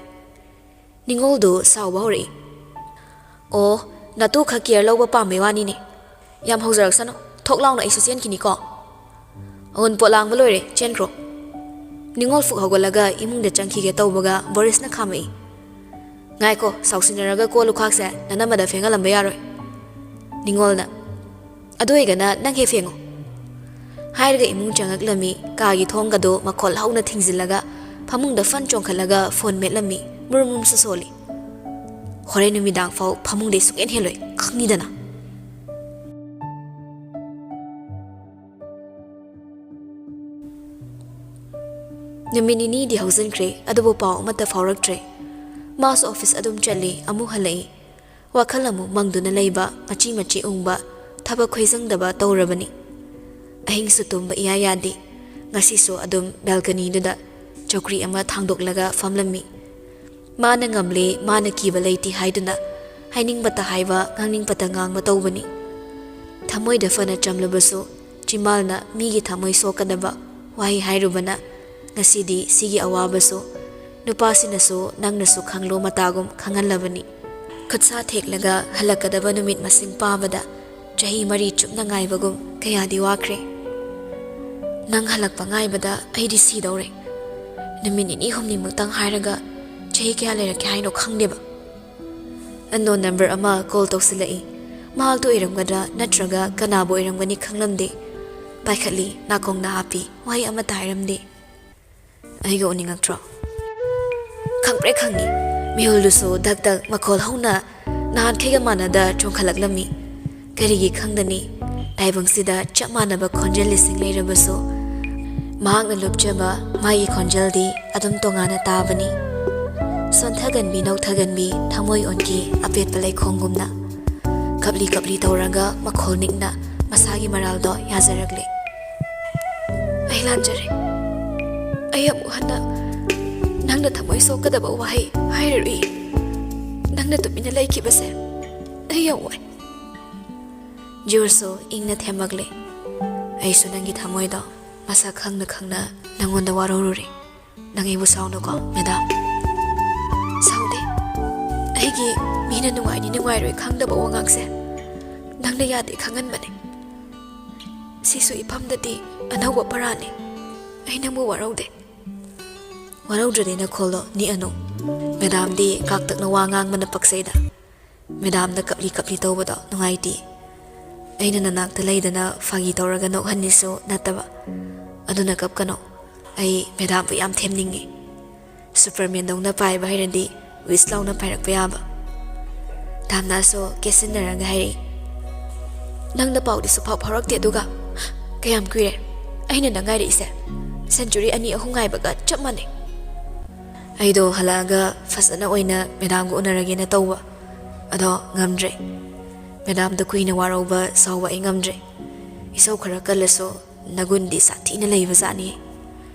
ꯅꯤꯉꯣꯜꯗꯨ ꯁꯥꯎꯕ ꯍꯧꯔꯛꯏ꯫ "ꯑꯣ, ꯅꯇꯨ ꯈꯛ ꯀꯤꯌꯔ ꯂꯧꯕ ꯄꯥꯝꯕꯩ ꯋꯥꯅꯤꯅꯦ꯫ ꯌꯥꯝ ꯍꯧꯖꯔꯛꯁꯅꯨ, ꯊꯣꯛ ꯂꯥꯎꯅ ꯑꯩꯁꯨ ꯆꯦꯟꯈꯤꯅꯤꯀꯣ꯫ ꯑꯋꯨꯟꯄꯣꯠ ꯂꯥꯡꯕ ꯂꯣꯏꯔꯦ, ꯆꯦꯟꯈ꯭ꯔꯣ꯫" ꯅꯤꯉꯣꯜ ꯐꯨꯛ ꯍꯧꯒꯠꯂꯒ ꯏꯃꯨꯡꯗ ꯆꯪꯈꯤꯒꯦ ꯇꯧꯕꯒ ꯕꯣꯔꯤꯁꯅ ꯈꯥꯝꯃꯛꯏ꯫ "ꯉꯥꯏꯈꯣ, ꯁꯥꯎꯁꯤꯟꯅꯔꯒ ꯀꯣꯜ ꯂꯨꯈꯥꯛꯁꯦ ꯅꯅꯝꯃꯗ ꯐꯦꯡꯍꯜꯂꯝꯕ ꯌꯥꯔꯣꯏ꯫" ꯅꯤꯉꯣꯜꯅ, "ꯑꯗꯨ ꯑꯣꯏꯒꯅ ꯅꯪ ꯍꯦꯛ ꯐꯦꯡꯉꯨ꯫" ꯍꯥꯏꯔꯒ ꯏꯃꯨꯡ ꯆꯪꯉꯛꯂꯝꯃꯤ, ꯀꯥꯒꯤ ꯊꯣꯡꯒꯗꯣ ꯃꯈꯣꯜ ꯍꯧꯅ ꯊꯤꯡꯖꯤꯜꯂꯒ ꯐꯃꯨꯡꯗ ꯐꯟ ꯆꯣꯡꯈꯠꯂꯒ ꯐꯣꯟ ꯃꯦꯠꯂꯝꯃꯤ, ꯃꯨꯔꯨꯝ ꯃꯨꯔꯨꯝꯁꯨ ꯁꯣꯜꯂꯤ꯫ "ꯍꯣꯔꯦꯟ ꯅꯨꯃꯤꯗꯥꯡ ꯐꯥꯎ ꯐꯃꯨꯡꯗꯩ ꯁꯨꯛꯍꯦꯟ ꯍꯦꯜꯂꯣꯏ, ꯈꯪꯉꯤꯗꯅ꯫" ꯅꯨꯃꯤꯠ ꯅꯤꯅꯤꯗꯤ ꯍꯧꯖꯤꯟꯈ꯭ꯔꯦ, ꯑꯗꯨꯕꯨ ꯄꯥꯎ ꯑꯃꯠꯇ ꯐꯥꯎꯔꯛꯇ꯭ꯔꯦ꯫ ꯃꯥꯁꯨ ꯑꯣꯐꯤꯁ ꯑꯗꯨꯝ ꯆꯠꯂꯤ, ꯑꯃꯨꯛ ꯍꯜꯂꯛꯏ꯫ ꯋꯥꯈꯜ ꯑꯃꯨꯛ ꯃꯪꯗꯨꯅ ꯂꯩꯕ, ꯃꯆꯤ ꯃꯆꯤ ꯎꯪꯕ, ꯊꯕꯛ ꯈꯣꯏꯖꯪꯗꯕ ꯇꯧꯔꯕꯅꯤ꯫ ꯑꯍꯤꯡꯁꯨ ꯇꯨꯝꯕ ꯏꯌꯥ ꯌꯥꯗꯦ꯫ ꯉꯁꯤꯁꯨ ꯑꯗꯨꯝ ꯕꯦꯜꯀꯅꯤꯗꯨꯗ ꯆꯧꯀ꯭ꯔꯤ ꯑꯃ ꯊꯥꯡꯗꯣꯛꯂꯒ ꯐꯝꯂꯝꯃꯤ꯫ ꯃꯥꯅ ꯉꯝꯂꯦ, ꯃꯥꯅ ꯀꯤꯕ ꯂꯩꯇꯦ ꯍꯥꯏꯗꯨꯅ ꯍꯥꯏꯅꯤꯡꯕꯇ ꯍꯥꯏꯕ, ꯉꯥꯡꯅꯤꯡꯕꯇ ꯉꯥꯡꯕ ꯇꯧꯕꯅꯤ꯫ ꯊꯃꯣꯏꯗ ꯐꯅ ꯆꯝꯂꯕꯁꯨ ꯆꯤꯝꯕꯥꯜꯅ ꯃꯤꯒꯤ ꯊꯃꯣꯏ ꯁꯣꯛꯀꯗꯕ ꯋꯥꯍꯩ ꯍꯥꯏꯔꯨꯕꯅ ꯉꯁꯤꯗꯤ ꯁꯤꯒꯤ ꯑꯋꯥꯕꯁꯨ ꯅꯨꯄꯥꯁꯤꯅꯁꯨ ꯅꯪꯅꯁꯨ ꯈꯪꯂꯣ ꯃꯇꯥꯒꯨꯝ ꯈꯪꯍꯜꯂꯕꯅꯤ꯫ ꯈꯨꯠꯁꯥ ꯊꯦꯛꯂꯒ ꯍꯜꯂꯛꯀꯗꯕ ꯅꯨꯃꯤꯠ ꯃꯁꯤꯡ ꯄꯥꯕꯗ ꯆꯍꯤ ꯃꯔꯤ ꯆꯨꯞꯅ ꯉꯥꯏꯕꯒꯨꯝ ꯀꯌꯥꯗꯤ ꯋꯥꯈ꯭ꯔꯦ꯫ ꯅꯪ ꯍꯜꯂꯛꯄ ꯉꯥꯏꯕꯗ ꯑꯩꯗꯤ ꯁꯤꯗꯧꯔꯦ꯫ ꯅꯨꯃꯤꯠ ꯅꯤꯅꯤ ꯍꯨꯝꯅꯤꯃꯨꯛꯇꯪ ꯍꯥꯏꯔꯒ ꯆꯍꯤ ꯀꯌꯥ ꯂꯩꯔꯛꯀꯦ ꯍꯥꯏꯅꯣ ꯈꯪꯗꯦꯕ꯫ ꯑꯟꯅꯣꯟ ꯅꯝꯕꯔ ꯑꯃ ꯀꯣꯜ ꯇꯧꯁꯤꯜꯂꯛꯏ꯫ ꯃꯍꯥꯛꯇꯨ ꯑꯣꯏꯔꯝꯒꯗ꯭ꯔꯥ ꯅꯠꯇ꯭ꯔꯒ ꯀꯅꯥꯕꯨ ꯑꯣꯏꯔꯝꯒꯅꯤ ꯈꯪꯂꯝꯗꯦ꯫ ꯄꯥꯏꯈꯠꯂꯤ, ꯅꯥꯀꯣꯡꯗ ꯍꯥꯞꯄꯤ, ꯋꯥꯍꯩ ꯑꯃꯠꯇ ꯍꯥꯏꯔꯝꯗꯦ꯫ ꯑꯩꯒ ꯎꯅꯤꯡꯉꯛꯇ꯭ꯔꯣ? ꯈꯪꯄ꯭ꯔꯦꯛ ꯈꯪꯉꯤ꯫ ꯃꯤꯍꯨꯜꯗꯨꯁꯨ ꯗꯛ ꯗꯛ ꯃꯈꯣꯜ ꯍꯧꯅ ꯅꯍꯥꯟꯈꯩꯒ ꯃꯥꯟꯅꯗ ꯆꯣꯡꯈꯠꯂꯛꯂꯝꯃꯤ꯫ ꯀꯔꯤꯒꯤ ꯈꯪꯗꯅꯤ? ꯇꯥꯏꯕꯪꯁꯤꯗ ꯆꯞ ꯃꯥꯟꯅꯕ ꯈꯣꯟꯖꯦꯜ ꯂꯤꯁꯤꯡ ꯂꯩꯔꯕꯁꯨ ꯃꯍꯥꯛꯅ ꯂꯨꯞꯆꯕ ꯃꯥꯒꯤ ꯈꯣꯟꯖꯦꯜꯗꯤ ꯑꯗꯨꯝ ꯇꯣꯉꯥꯟꯅ ꯇꯥꯕꯅꯤ꯫ ꯁꯣꯟꯊꯒꯟꯕꯤ ꯅꯧꯊꯒꯟꯕꯤ ꯊꯃꯣꯏ ꯑꯣꯟꯈꯤ ꯑꯄꯦꯠꯄ ꯂꯩꯈꯣꯡꯒꯨꯝꯅ꯫ ꯀꯞꯂꯤ ꯀꯞꯂꯤ ꯇꯧꯔꯒ ꯃꯈꯣꯜ ꯅꯤꯛꯅ ꯃꯁꯥꯒꯤ ꯃꯔꯥꯜꯗꯣ ꯌꯥꯖꯔꯛꯂꯦ꯫ ꯑꯩ ꯂꯥꯟꯖꯔꯦ꯫ ꯑꯩ ꯑꯃꯨꯛ ꯍꯟꯅ ꯅꯪꯅ ꯊꯃꯣꯏ ꯁꯣꯛꯀꯗꯕ ꯋꯥꯍꯩ ꯍꯥꯏꯔꯔꯨꯏ꯫ ꯅꯪꯅ ꯇꯨꯃꯤꯟꯅ ꯂꯩꯈꯤꯕꯁꯦ ꯑꯩ ꯌꯥꯝ ꯋꯥꯏ꯫ ꯖꯣꯔꯁꯨ ꯏꯪꯅ ꯊꯦꯝꯃꯛꯂꯦ꯫ ꯑꯩꯁꯨ ꯅꯪꯒꯤ ꯊꯃꯣꯏꯗꯣ ꯃꯁꯛ ꯈꯪꯅ ꯈꯪꯅ ꯅꯪꯉꯣꯟꯗ ꯋꯥꯔꯧꯔꯨꯔꯦ꯫ ꯅꯪ ꯑꯩꯕꯨ ꯁꯥꯎꯅꯨꯀꯣ, ꯃꯦꯗꯥꯝ꯫ ꯁꯥꯎꯗꯦ꯫ ꯑꯩꯒꯤ ꯃꯤꯅ ꯅꯨꯡꯉꯥꯏꯅꯤ ꯅꯨꯡꯉꯥꯏꯔꯣꯏ ꯈꯪꯗꯕ ꯋꯥꯉꯥꯡꯁꯦ ꯅꯪꯅ ꯌꯥꯗꯦ ꯈꯪꯍꯟꯕꯅꯦ꯫ ꯁꯤꯁꯨ ꯏꯐꯝꯗꯗꯤ ꯑꯅꯧꯕ ꯄꯔꯥꯅꯤ꯫ ꯑꯩ ꯅꯪꯕꯨ ꯋꯥꯔꯧꯗꯦ꯫ ꯋꯥꯔꯧꯗ꯭ꯔꯗꯤ ꯅꯈꯣꯜꯗꯣ ꯅꯤꯛꯑꯅꯨ꯫ ꯃꯦꯗꯥꯝꯗꯤ ꯀꯥꯛꯇꯛꯅ ꯋꯥ ꯉꯥꯡꯕꯅ ꯄꯛꯆꯩꯗ꯫ ꯃꯦꯗꯥꯝꯗ ꯀꯞꯂꯤ ꯀꯞꯂꯤ ꯇꯧꯕꯗꯣ ꯅꯨꯡꯉꯥꯏꯇꯦ꯫ ꯑꯩꯅ ꯅꯅꯥꯛꯇ ꯂꯩꯗꯅ ꯐꯥꯒꯤ ꯇꯧꯔꯒ ꯅꯣꯛꯍꯟꯅꯤꯁꯨ ꯅꯠꯇꯕ꯫ ꯑꯗꯨꯅ ꯀꯞꯀꯅꯣ꯫ ꯑꯩ ꯃꯦꯗꯥꯝꯕꯨ ꯌꯥꯝ ꯊꯦꯝꯅꯤꯡꯉꯤ꯫ ꯁꯨꯄꯔꯃꯦꯟꯗꯧꯅ ꯄꯥꯏꯕ ꯍꯩꯔꯗꯤ ꯋꯤꯁ ꯂꯥꯎꯅ ꯄꯥꯏꯔꯛꯄ ꯌꯥꯕ꯫ ꯗꯥꯝꯅꯥꯁꯨ ꯀꯦꯠꯁꯤꯟꯅꯔꯒ ꯍꯥꯏꯔꯛꯏ, "ꯅꯪꯅ ꯄꯥꯎꯗꯤ ꯁꯨꯐꯥꯎ ꯐꯥꯎꯔꯛꯇꯦ, ꯑꯗꯨꯒ ꯀꯌꯥꯝ ꯀꯨꯏꯔꯦ ꯑꯩꯅ ꯅꯪ ꯉꯥꯏꯔꯛꯏꯁꯦ? ꯁꯦꯟꯆꯨꯔꯤ ꯑꯅꯤ ꯑꯍꯨꯝ ꯉꯥꯏꯕꯒ ꯆꯞ ꯃꯥꯟꯅꯩ꯫" ꯑꯩꯗꯣ ꯍꯜꯂꯛꯑꯒ ꯐꯖꯅ ꯑꯣꯏꯅ ꯃꯦꯗꯥꯝꯒ ꯎꯅꯔꯒꯦꯅ ꯇꯧꯕ, ꯑꯗꯣ ꯉꯝꯗ꯭ꯔꯦ꯫ ꯃꯦꯗꯥꯝꯗ ꯀꯨꯏꯅ ꯋꯥꯔꯧꯕ ꯁꯥꯎꯕ ꯑꯩ ꯉꯝꯗ꯭ꯔꯦ꯫ ꯏꯁꯧ ꯈꯔ ꯀꯜꯂꯁꯨ ꯅꯒꯨꯟꯗꯤ ꯁꯥꯊꯤꯅ ꯂꯩꯕꯖꯥꯠꯅꯤ꯫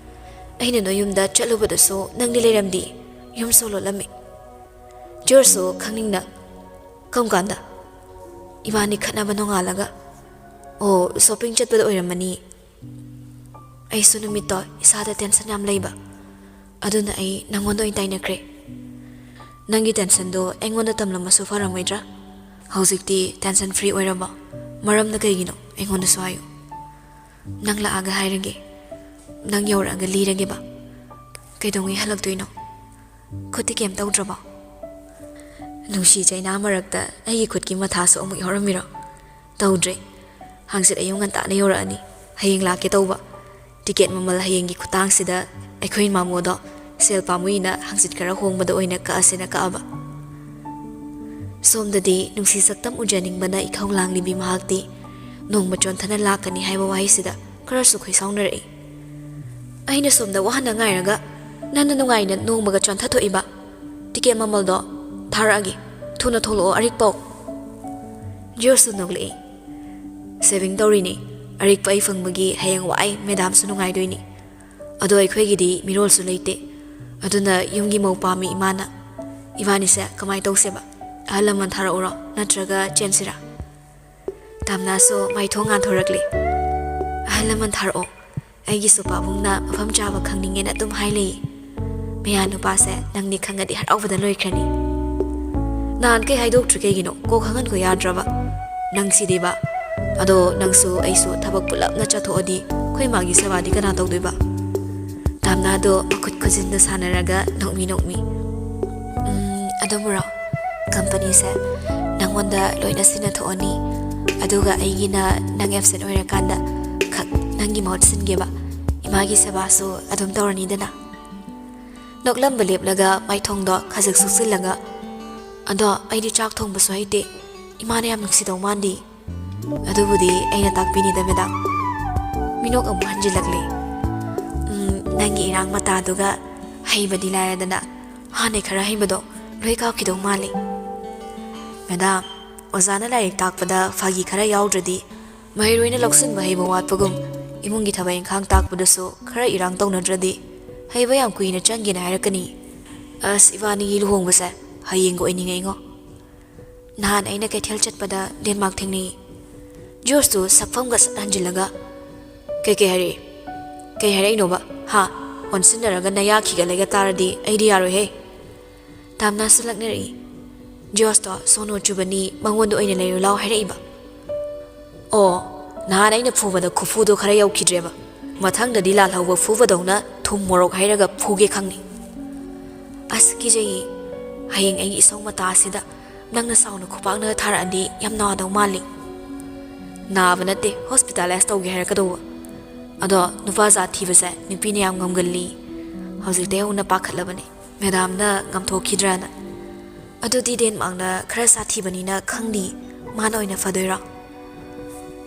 ꯑꯩꯅ ꯅꯣꯏ ꯌꯨꯝꯗ ꯆꯠꯂꯨꯕꯗꯁꯨ ꯅꯪꯗꯤ ꯂꯩꯔꯝꯗꯦ꯫ ꯌꯨꯝꯁꯨ ꯂꯣꯜꯂꯝꯃꯤ꯫ ꯖꯣꯔꯖꯁꯨ ꯈꯪꯅꯤꯡꯅ, "ꯀꯔꯝ ꯀꯥꯟꯗ?" "ꯏꯕꯥꯅꯤ ꯈꯠꯅꯕ ꯅꯣꯡꯉꯥꯜꯂꯒ꯫" "ꯑꯣ, ꯁꯣꯄꯤꯡ ꯆꯠꯄꯗ ꯑꯣꯏꯔꯝꯃꯅꯤ꯫" ꯑꯩꯁꯨ ꯅꯨꯃꯤꯠꯇꯣ ꯏꯁꯥꯗ ꯇꯦꯟꯁꯟ ꯌꯥꯝ ꯂꯩꯕ, ꯑꯗꯨꯅ ꯑꯩ ꯅꯪꯉꯣꯟꯗ ꯑꯣꯏꯅ ꯇꯥꯏꯅꯈ꯭ꯔꯦ꯫ ꯅꯪꯒꯤ ꯇꯦꯟꯁꯟꯗꯣ ꯑꯩꯉꯣꯟꯗ ꯇꯝꯂꯝꯃꯁꯨ ꯐꯔꯝꯃꯣꯏꯗ꯭ꯔꯥ? ꯍꯧꯖꯤꯛꯇꯤ ꯇꯦꯟꯁꯟ ꯐ꯭ꯔꯤ ꯑꯣꯏꯔꯕꯣ? ꯃꯔꯝꯅ ꯀꯩꯒꯤꯅꯣ? ꯑꯩꯉꯣꯟꯗꯁꯨ ꯍꯥꯏꯌꯨ꯫ ꯅꯪ ꯂꯥꯛꯑꯒ ꯍꯥꯏꯔꯒꯦ꯫ ꯅꯪ ꯌꯧꯔꯛꯑꯒ ꯂꯤꯔꯒꯦꯕ꯫ ꯀꯩꯗꯧꯉꯩ ꯍꯜꯂꯛꯇꯣꯏꯅꯣ? ꯈꯨꯠꯇꯤ ꯀꯩꯝ ꯇꯧꯗ꯭ꯔꯕꯣ? ꯅꯨꯡꯁꯤ ꯆꯩꯅꯥ ꯃꯔꯛꯇ ꯑꯩꯒꯤ ꯈꯨꯠꯀꯤ ꯃꯊꯥꯁꯨ ꯑꯃꯨꯛ ꯌꯥꯎꯔꯝꯃꯤꯔꯣ? ꯇꯧꯗ꯭ꯔꯦ꯫ ꯍꯪꯆꯤꯠ ꯑꯌꯨꯛ ꯉꯟꯇꯥꯅ ꯌꯧꯔꯛꯑꯅꯤ꯫ ꯍꯌꯦꯡ ꯂꯥꯛꯀꯦ ꯇꯧꯕ꯫ ꯇꯤꯀꯦꯠ ꯃꯃꯜ ꯍꯌꯦꯡꯒꯤ ꯈꯨꯇꯥꯡꯁꯤꯗ ꯑꯩꯈꯣꯏ ꯃꯥꯃꯣꯗꯣ ꯁꯦꯜ ꯄꯥꯝꯃꯨꯏꯅ ꯍꯪꯆꯤꯠ ꯈꯔ ꯍꯣꯡꯕꯗ ꯑꯣꯏꯅ ꯀꯛꯑꯁꯦꯅ ꯀꯛꯑꯕ꯫ ꯁꯣꯝꯗꯗꯤ ꯅꯨꯡꯁꯤ ꯁꯛꯇꯝ ꯎꯖꯅꯤꯡꯕꯅ ꯏꯈꯧ ꯂꯥꯡꯂꯤꯕꯤ ꯃꯍꯥꯛꯇꯤ ꯅꯣꯡꯃ ꯆꯣꯟꯊꯅ ꯂꯥꯛꯀꯅꯤ ꯍꯥꯏꯕ ꯋꯥꯍꯩꯁꯤꯗ ꯈꯔꯁꯨ ꯈꯣꯏꯁꯥꯎꯅꯔꯛꯏ꯫ ꯑꯩꯅ ꯁꯣꯝꯗ ꯋꯥꯍꯟꯅ ꯉꯥꯏꯔꯒ ꯅꯪꯅ ꯅꯨꯡꯉꯥꯏꯅ ꯅꯣꯡꯃꯒ ꯆꯣꯟꯊꯊꯣꯛꯏꯕ꯫ ꯇꯤꯀꯦꯠ ꯃꯃꯜꯗꯣ ꯊꯥꯔꯛꯑꯒꯦ꯫ ꯊꯨꯅ ꯊꯣꯛꯂꯛꯑꯣ, ꯑꯔꯤꯛꯄꯧ꯫ ꯖꯣꯔꯖꯁꯨ ꯅꯣꯛꯂꯛꯏ꯫ ꯁꯦꯚꯤꯡ ꯇꯧꯔꯤꯅꯤ꯫ ꯑꯔꯤꯛꯄ ꯑꯩ ꯐꯪꯕꯒꯤ ꯍꯌꯦꯡꯋꯥꯏ ꯃꯦꯗꯥꯝꯁꯨ ꯅꯨꯡꯉꯥꯏꯗꯣꯏꯅꯤ꯫ ꯑꯗꯣ ꯑꯩꯈꯣꯏꯒꯤꯗꯤ ꯃꯤꯔꯣꯜꯁꯨ ꯂꯩꯇꯦ꯫ ꯑꯗꯨꯅ ꯌꯨꯝꯒꯤ ꯃꯧ ꯄꯥꯝꯃꯤ ꯏꯃꯥꯅ꯫ ꯏꯕꯥꯅꯤꯁꯦ ꯀꯃꯥꯏ ꯇꯧꯁꯦꯕ? ꯑꯍꯜ ꯂꯃꯟ ꯊꯥꯔꯛꯎꯔꯣ? ꯅꯠꯇ꯭ꯔꯒ ꯆꯦꯟꯁꯤꯔꯥ? ꯇꯥꯝꯅꯥꯁꯨ ꯃꯥꯏꯊꯣꯡ ꯉꯥꯟꯊꯣꯔꯛꯂꯦ꯫ ꯑꯍꯜ ꯂꯃꯟ ꯊꯥꯔꯛꯑꯣ꯫ ꯑꯩꯒꯤꯁꯨ ꯄꯥꯕꯨꯡꯅ ꯃꯐꯝ ꯆꯥꯕ ꯈꯪꯅꯤꯡꯉꯦꯅ ꯑꯗꯨꯝ ꯍꯥꯏ ꯂꯩꯌꯦ꯫ ꯃꯌꯥ ꯅꯨꯄꯥꯁꯦ ꯅꯪꯗꯤ ꯈꯪꯉꯗꯤ ꯍꯔꯥꯎꯕꯗ ꯂꯣꯏꯈ꯭ꯔꯅꯤ꯫ ꯅꯍꯥꯟꯈꯩ ꯍꯥꯏꯗꯣꯛꯇ꯭ꯔꯤ ꯀꯩꯒꯤꯅꯣ? ꯀꯣꯛ ꯈꯪꯍꯟꯈꯣ ꯌꯥꯗ꯭ꯔꯕ? ꯅꯪ ꯁꯤꯗꯤꯕ꯫ ꯑꯗꯣ ꯅꯪꯁꯨ ꯑꯩꯁꯨ ꯊꯕꯛ ꯄꯨꯂꯞꯅ ꯆꯠꯊꯣꯛꯑꯗꯤ ꯑꯩꯈꯣꯏ ꯃꯥꯒꯤ ꯁꯦꯕꯥꯗꯤ ꯀꯅꯥ ꯇꯧꯗꯣꯏꯕ? ꯇꯥꯝꯅꯥꯗꯣ ꯃꯈꯨꯠ ꯈꯨꯖꯤꯟꯗ ꯁꯥꯟꯅꯔꯒ ꯅꯣꯛꯃꯤ ꯅꯣꯛꯃꯤ꯫ "ꯎꯝ, ꯑꯗꯨꯕꯨꯔꯣ? ꯀꯝꯄꯅꯤꯁꯦ ꯅꯪꯉꯣꯟꯗ ꯂꯣꯏꯅ ꯁꯤꯟꯅꯊꯣꯛꯑꯅꯤ꯫ ꯑꯗꯨꯒ ꯑꯩꯒꯤꯅ ꯅꯪ ꯑꯦꯞꯁꯦꯟ ꯑꯣꯏꯔꯀꯥꯟꯗ ꯈꯛ ꯅꯪꯒꯤ ꯃꯍꯨꯠ ꯁꯤꯟꯒꯦꯕ꯫ ꯏꯃꯥꯒꯤ ꯁꯦꯕꯥꯁꯨ ꯑꯗꯨꯝ ꯇꯧꯔꯅꯤꯗꯅ?" ꯅꯣꯛꯂꯝꯕ ꯂꯦꯞꯂꯒ ꯃꯥꯏꯊꯣꯡꯗꯣ ꯈꯖꯤꯛ ꯁꯨꯛꯆꯤꯜꯂꯒ, "ꯑꯗꯣ ꯑꯩꯗꯤ ꯆꯥꯛ ꯊꯣꯡꯕꯁꯨ ꯍꯩꯇꯦ꯫ ꯏꯃꯥꯅ ꯌꯥꯝ ꯅꯨꯡꯁꯤꯗꯧ ꯃꯥꯟꯗꯦ꯫" "ꯑꯗꯨꯕꯨꯗꯤ ꯑꯩꯅ ꯇꯥꯛꯄꯤꯅꯤꯗ, ꯃꯦꯗꯥꯝ꯫" ꯃꯤꯅꯣꯛ ꯑꯃꯨꯛ ꯍꯟꯖꯤꯜꯂꯛꯂꯦ꯫ "ꯎꯝ, ꯅꯪꯒꯤ ꯏꯔꯥꯡ ꯃꯇꯥꯗꯨꯒ ꯍꯩꯕꯗꯤ ꯂꯥꯏꯔꯗꯅ, ꯍꯥꯟꯅꯩ ꯈꯔ ꯍꯩꯕꯗꯣ ꯂꯣꯏ ꯀꯥꯎꯈꯤꯗꯧ ꯃꯥꯜꯂꯤ꯫" "ꯃꯦꯗꯥꯝ, ꯑꯣꯖꯥꯅ ꯂꯥꯏꯔꯤꯛ ꯇꯥꯛꯄꯗ ꯐꯥꯒꯤ ꯈꯔ ꯌꯥꯎꯗ꯭ꯔꯗꯤ, ꯃꯍꯩꯔꯣꯏꯅ ꯂꯧꯁꯤꯟꯕ ꯍꯩꯕ ꯋꯥꯠꯄꯒꯨꯝ, ꯏꯃꯨꯡꯒꯤ ꯊꯕꯛ ꯏꯪꯈꯥꯡ ꯇꯥꯛꯄꯗꯁꯨ ꯈꯔ ꯏꯔꯥꯡ ꯇꯧꯅꯗ꯭ꯔꯗꯤ ꯍꯩꯕ ꯌꯥꯝ ꯀꯨꯏꯅ ꯆꯪꯒꯦꯅ ꯍꯥꯏꯔꯛꯀꯅꯤ꯫ ꯑꯁ, ꯏꯕꯥꯅꯤꯒꯤ ꯂꯨꯍꯣꯡꯕꯁꯦ ꯍꯌꯦꯡꯒ ꯑꯣꯏꯅꯤꯡꯉꯩꯉꯣ꯫ ꯅꯍꯥꯟ ꯑꯩꯅ ꯀꯩꯊꯦꯜ ꯆꯠꯄꯗ ꯗꯦꯟꯃꯥꯔꯛ ꯊꯦꯡꯅꯩ꯫ ꯖꯣꯔꯖꯇꯨ ꯁꯛꯐꯝꯒ ꯁꯠ ꯍꯟꯖꯤꯜꯂꯒ, "ꯀꯩꯀꯩ ꯍꯥꯏꯔꯛꯏ? ꯀꯩ ꯍꯥꯏꯔꯛꯏꯅꯣꯕ? ꯍꯥ? ꯑꯣꯟꯁꯤꯟꯅꯔꯒ ꯅꯌꯥ ꯈꯤꯒꯠꯂꯒ ꯇꯥꯔꯗꯤ ꯑꯩꯗꯤ ꯌꯥꯔꯣꯏꯍꯦ!" ꯇꯥꯝꯅꯥꯁꯨ ꯂꯛꯅꯔꯛꯏ꯫ "ꯖꯣꯔꯖꯇꯣ ꯁꯣꯅꯣ ꯆꯨꯕꯅꯤ, ꯃꯉꯣꯟꯗ ꯑꯣꯏꯅ ꯂꯩꯔꯨ ꯂꯥꯎ ꯍꯥꯏꯔꯛꯏꯕ꯫ ꯑꯣ, ꯅꯍꯥꯟ ꯑꯩꯅ ꯐꯨꯕꯗ ꯈꯨꯐꯨꯗꯣ ꯈꯔ ꯌꯧꯈꯤꯗ꯭ꯔꯦꯕ꯫ ꯃꯊꯪꯗꯗꯤ ꯂꯥꯜꯍꯧꯕ ꯐꯨꯕꯗꯧꯅ ꯊꯨꯝ ꯃꯣꯔꯣꯛ ꯍꯩꯔꯒ ꯐꯨꯒꯦ ꯈꯪꯅꯤ꯫ ꯑꯁ, ꯀꯤꯖꯩꯌꯦ꯫ ꯍꯌꯦꯡ ꯑꯩꯒꯤ ꯏꯁꯧ ꯃꯇꯥꯁꯤꯗ ꯅꯪꯅ ꯆꯥꯎꯅ ꯈꯨꯄꯥꯛꯅ ꯊꯥꯔꯛꯑꯗꯤ ꯌꯥꯝ ꯅꯥꯗꯧ ꯃꯥꯜꯂꯤ꯫" "ꯅꯥꯕ ꯅꯠꯇꯦ, ꯍꯣꯁꯄꯤꯇꯥꯂꯥꯏꯁ ꯇꯧꯒꯦ ꯍꯥꯏꯔꯛꯀꯗꯧꯕ꯫ ꯑꯗꯣ ꯅꯨꯄꯥ ꯖꯥꯠ ꯊꯤꯕꯁꯦ ꯅꯨꯄꯤꯅ ꯌꯥꯝ ꯉꯝꯒꯜꯂꯤ꯫ ꯍꯧꯖꯤꯛꯇꯩ ꯍꯧꯅ ꯄꯥꯈꯠꯂꯕꯅꯤ ꯃꯦꯗꯥꯝꯅ ꯉꯝꯊꯣꯛꯈꯤꯗ꯭ꯔꯅ꯫ ꯑꯗꯨꯗꯤ ꯗꯦꯟꯃꯥꯔꯛꯅ ꯈꯔ ꯁꯥꯊꯤꯕꯅꯤꯅ ꯈꯪꯗꯤ, ꯃꯥꯅ ꯑꯣꯏꯅ ꯐꯗꯣꯏꯔꯣ?"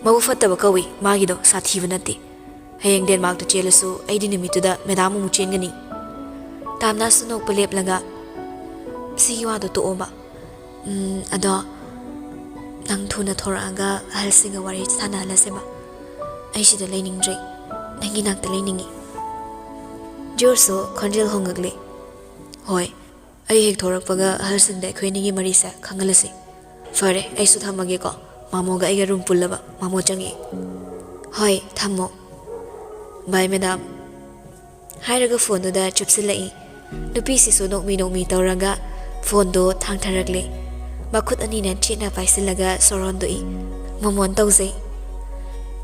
"ꯃꯕꯨꯛ ꯐꯠꯇꯕ ꯀꯧꯏ ꯃꯥꯒꯤꯗꯣ, ꯁꯥꯊꯤꯕ ꯅꯠꯇꯦ꯫ ꯍꯌꯦꯡ ꯗꯦꯟꯃꯥꯔꯛꯇ ꯆꯦꯜꯂꯁꯨ ꯑꯩꯗꯤ ꯅꯨꯃꯤꯠꯇꯨꯗ ꯃꯦꯗꯥꯝ ꯑꯃꯨꯛ ꯆꯦꯟꯒꯅꯤ꯫" ꯇꯥꯝꯅꯥꯁꯨ ꯅꯣꯛꯄ ꯂꯦꯞꯂꯒ, "ꯁꯤꯒꯤ ꯋꯥꯗꯣ ꯇꯣꯛꯑꯣꯕ꯫ ꯎꯝ, ꯑꯗꯣ ꯅꯪ ꯊꯨꯅ ꯊꯣꯔꯛꯑꯒ ꯑꯍꯜꯁꯤꯡꯒ ꯋꯥꯔꯤ ꯁꯥꯟꯅꯍꯜꯂꯁꯦꯕ꯫ ꯑꯩ ꯁꯤꯗ ꯂꯩꯅꯤꯡꯗ꯭ꯔꯦ, ꯅꯪꯒꯤ ꯅꯥꯛꯇ ꯂꯩꯅꯤꯡꯉꯤ꯫" ꯖꯣꯔꯖꯁꯨ ꯈꯣꯟꯖꯦꯜ ꯍꯣꯡꯉꯛꯂꯦ꯫ "ꯍꯣꯏ, ꯑꯩ ꯍꯦꯛ ꯊꯣꯔꯛꯄꯒ ꯑꯍꯜꯁꯤꯡꯗ ꯑꯩꯈꯣꯏ ꯑꯅꯤꯒꯤ ꯃꯔꯤꯁꯦ ꯈꯪꯍꯜꯂꯁꯤ꯫ ꯐꯔꯦ, ꯑꯩꯁꯨ ꯊꯝꯃꯒꯦꯀꯣ꯫ ꯃꯥꯃꯣꯒ ꯑꯩꯒ ꯔꯨꯝ ꯄꯨꯜꯂꯕ꯫ ꯃꯥꯃꯣ ꯆꯪꯉꯛꯑꯦ꯫" "ꯍꯣꯏ, ꯊꯝꯃꯣ꯫ ꯕꯥꯏ, ꯃꯦꯗꯥꯝ꯫" ꯍꯥꯏꯔꯒ ꯐꯣꯟꯗꯨꯗ ꯆꯨꯞꯁꯤꯜꯂꯛꯏ꯫ ꯅꯨꯄꯤꯁꯤꯁꯨ ꯅꯣꯛꯃꯤ ꯅꯣꯛꯃꯤ ꯇꯧꯔꯒ ꯐꯣꯟꯗꯣ ꯊꯥꯡꯊꯔꯛꯂꯦ꯫ ꯃꯈꯨꯠ ꯑꯅꯤꯅ ꯆꯦꯠꯅ ꯄꯥꯏꯁꯤꯜꯂꯒ ꯁꯣꯔ ꯍꯣꯟꯗꯣꯛꯏ꯫ ꯃꯣꯃꯣꯟ ꯇꯧꯖꯩ꯫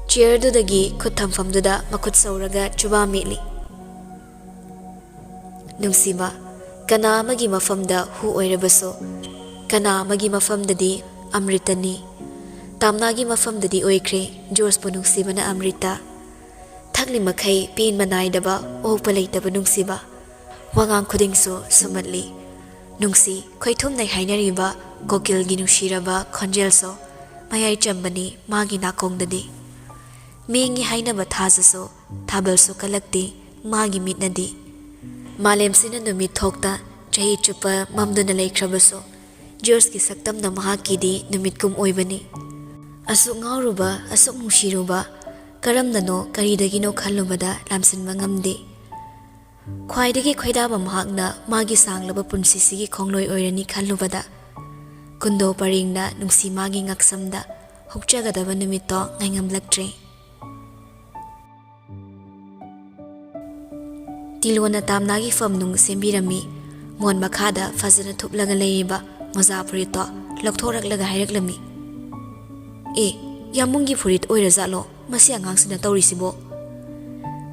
ꯆꯤꯌꯔꯗꯨꯗꯒꯤ ꯈꯨꯠ ꯊꯝꯐꯝꯗꯨꯗ ꯃꯈꯨꯠ ꯁꯧꯔꯒ ꯆꯨꯕꯥ ꯃꯦꯠꯂꯤ꯫ ꯅꯨꯡꯁꯤꯕ, ꯀꯅꯥ ꯑꯃꯒꯤ ꯃꯐꯝꯗ ꯍꯨ ꯑꯣꯏꯔꯕꯁꯨ, ꯀꯅꯥ ꯑꯃꯒꯤ ꯃꯐꯝꯗꯗꯤ ꯑꯃ꯭ꯔꯤꯇꯅꯤ꯫ ꯇꯥꯝꯅꯥꯒꯤ ꯃꯐꯝꯗꯗꯤ ꯑꯣꯏꯈ꯭ꯔꯦ ꯖꯣꯔꯖꯄꯨ ꯅꯨꯡꯁꯤꯕꯅ ꯑꯃ꯭ꯔꯤꯇ꯫ ꯊꯛꯂꯤ ꯃꯈꯩ ꯄꯦꯟꯕ ꯅꯥꯏꯗꯕ, ꯑꯣꯛꯄ ꯂꯩꯇꯕ ꯅꯨꯡꯁꯤꯕ꯫ ꯋꯥꯉꯥꯡ ꯈꯨꯗꯤꯡꯁꯨ ꯁꯨꯝꯍꯠꯂꯤ꯫ ꯅꯨꯡꯁꯤ ꯈꯣꯏꯊꯨꯝꯅꯩ ꯍꯥꯏꯅꯔꯤꯕ ꯀꯣꯀꯤꯜꯒꯤ ꯅꯨꯡꯁꯤꯔꯕ ꯈꯣꯟꯖꯦꯜꯁꯨ ꯃꯌꯥꯏ ꯆꯝꯕꯅꯤ ꯃꯥꯒꯤ ꯅꯥꯀꯣꯡꯗꯗꯤ꯫ ꯃꯦꯡꯉꯤ ꯍꯥꯏꯅꯕ ꯊꯥꯖꯁꯨ ꯊꯥꯕꯜꯁꯨ ꯀꯜꯂꯛꯇꯦ ꯃꯥꯒꯤ ꯃꯤꯠꯅꯗꯤ꯫ ꯃꯥꯂꯦꯝꯁꯤꯅ ꯅꯨꯃꯤꯠ ꯊꯣꯛꯇ ꯆꯍꯤ ꯆꯨꯞꯄ ꯃꯝꯗꯨꯅ ꯂꯩꯈ꯭ꯔꯕꯁꯨ, ꯖꯣꯔꯖꯀꯤ ꯁꯛꯇꯝꯅ ꯃꯍꯥꯛꯀꯤꯗꯤ ꯅꯨꯃꯤꯠꯀꯨꯝ ꯑꯣꯏꯕꯅꯤ꯫ ꯑꯁꯨꯛ ꯉꯥꯎꯔꯨꯕ, ꯑꯁꯨꯛ ꯅꯨꯡꯁꯤꯔꯨꯕ, ꯀꯔꯝꯅꯅꯣ, ꯀꯔꯤꯗꯒꯤꯅꯣ ꯈꯜꯂꯨꯕꯗ ꯂꯥꯝꯁꯤꯟꯕ ꯉꯝꯗꯦ꯫ ꯈ꯭ꯋꯥꯏꯗꯒꯤ ꯈꯣꯏꯗꯥꯕ ꯃꯍꯥꯛꯅ ꯃꯥꯒꯤ ꯁꯥꯡꯂꯕ ꯄꯨꯟꯁꯤꯁꯤꯒꯤ ꯈꯣꯡꯂꯣꯏ ꯑꯣꯏꯔꯅꯤ ꯈꯜꯂꯨꯕꯗ, ꯀꯨꯟꯗꯣ ꯄꯔꯦꯡꯅ ꯅꯨꯡꯁꯤ ꯃꯥꯒꯤ ꯉꯛꯁꯝꯗ ꯍꯨꯛꯆꯒꯗꯕ ꯅꯨꯃꯤꯠꯇꯣ ꯉꯥꯏꯉꯝꯂꯛꯇ꯭ꯔꯦ꯫ ꯇꯤꯂꯣꯅ ꯇꯥꯝꯅꯥꯒꯤ ꯐꯝ ꯅꯨꯡ ꯁꯦꯝꯕꯤꯔꯝꯃꯤ꯫ ꯃꯣꯟ ꯃꯈꯥꯗ ꯐꯖꯅ ꯊꯨꯞꯂꯒ ꯂꯩꯔꯤꯕ ꯃꯣꯖꯥ ꯐꯨꯔꯤꯠꯇꯣ ꯂꯧꯊꯣꯔꯛꯂꯒ ꯍꯥꯏꯔꯛꯂꯝꯃꯤ, "ꯑꯦ, ꯌꯥꯝꯕꯨꯡꯒꯤ ꯐꯨꯔꯤꯠ ꯑꯣꯏꯔꯖꯥꯠꯂꯣ ꯃꯁꯤ ꯑꯉꯥꯡꯁꯤꯅ ꯇꯧꯔꯤꯁꯤꯕꯣ?"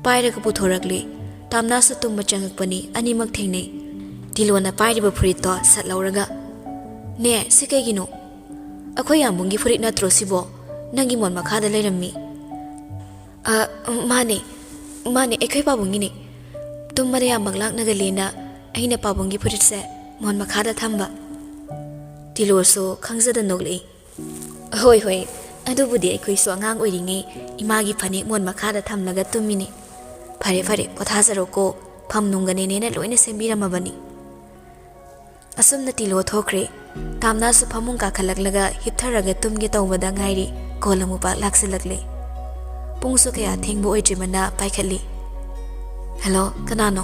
ꯄꯥꯏꯔꯒ ꯄꯨꯊꯣꯔꯛꯂꯦ꯫ ꯇꯥꯝꯅꯥꯁꯨ ꯇꯨꯝꯕ ꯆꯪꯉꯛꯄꯅꯤ, ꯑꯅꯤꯃꯛ ꯊꯦꯡꯅꯩ꯫ ꯇꯤꯂꯣꯅ ꯄꯥꯏꯔꯤꯕ ꯐꯨꯔꯤꯠꯇꯣ ꯁꯠ ꯂꯧꯔꯒ, "ꯅꯦ, ꯁꯤ ꯀꯩꯒꯤꯅꯣ? ꯑꯩꯈꯣꯏ ꯌꯥꯝꯕꯨꯡꯒꯤ ꯐꯨꯔꯤꯠ ꯅꯠꯇ꯭ꯔꯣ ꯁꯤꯕꯣ? ꯅꯪꯒꯤ ꯃꯣꯟ ꯃꯈꯥꯗ ꯂꯩꯔꯝꯃꯤ꯫" "ꯑ, ꯃꯥꯅꯦ, ꯃꯥꯅꯦ, ꯑꯩꯈꯣꯏ ꯄꯥꯕꯨꯡꯒꯤꯅꯦ꯫ ꯇꯨꯝꯕꯗ ꯌꯥꯝ ꯃꯪꯂꯥꯛꯅꯒꯜꯂꯦꯅ ꯑꯩꯅ ꯄꯥꯕꯨꯡꯒꯤ ꯐꯨꯔꯤꯠꯁꯦ ꯃꯣꯟ ꯃꯈꯥꯗ ꯊꯝꯕ꯫" ꯇꯤꯂꯣꯁꯨ ꯈꯪꯖꯗ ꯅꯣꯛꯂꯛꯏ꯫ "ꯍꯣꯏ, ꯍꯣꯏ, ꯑꯗꯨꯕꯨꯗꯤ ꯑꯩꯈꯣꯏꯁꯨ ꯑꯉꯥꯡ ꯑꯣꯏꯔꯤꯉꯩ ꯏꯃꯥꯒꯤ ꯐꯅꯦꯛ ꯃꯣꯟ ꯃꯈꯥꯗ ꯊꯝꯂꯒ ꯇꯨꯝꯃꯤꯅꯤ꯫ ꯐꯔꯦ, ꯐꯔꯦ, ꯄꯣꯊꯥꯖꯔꯣꯀꯣ, ꯐꯝ ꯅꯨꯡꯒ ꯅꯦꯅꯦꯅ ꯂꯣꯏꯅ ꯁꯦꯝꯕꯤꯔꯝꯃꯕꯅꯤ꯫" ꯑꯁꯨꯝꯅ ꯇꯤꯂꯣ ꯊꯣꯛꯈ꯭ꯔꯦ꯫ ꯇꯥꯝꯅꯥꯁꯨ ꯐꯃꯨꯡ ꯀꯥꯈꯠꯂꯛꯂꯒ ꯍꯤꯞꯊꯔꯒ ꯇꯨꯝꯒꯦ ꯇꯧꯕꯗ ꯉꯥꯏꯔꯤ, ꯀꯣꯜ ꯑꯃꯨꯛ ꯄꯥꯛ ꯂꯥꯛꯁꯤꯜꯂꯛꯂꯦ꯫ ꯄꯨꯡꯁꯨ ꯀꯌꯥ ꯊꯦꯡꯕ ꯑꯣꯏꯗ꯭ꯔꯤꯕꯅ ꯄꯥꯏꯈꯠꯂꯤ꯫ "ꯍꯦꯜꯂꯣ, ꯀꯅꯥꯅꯣ?"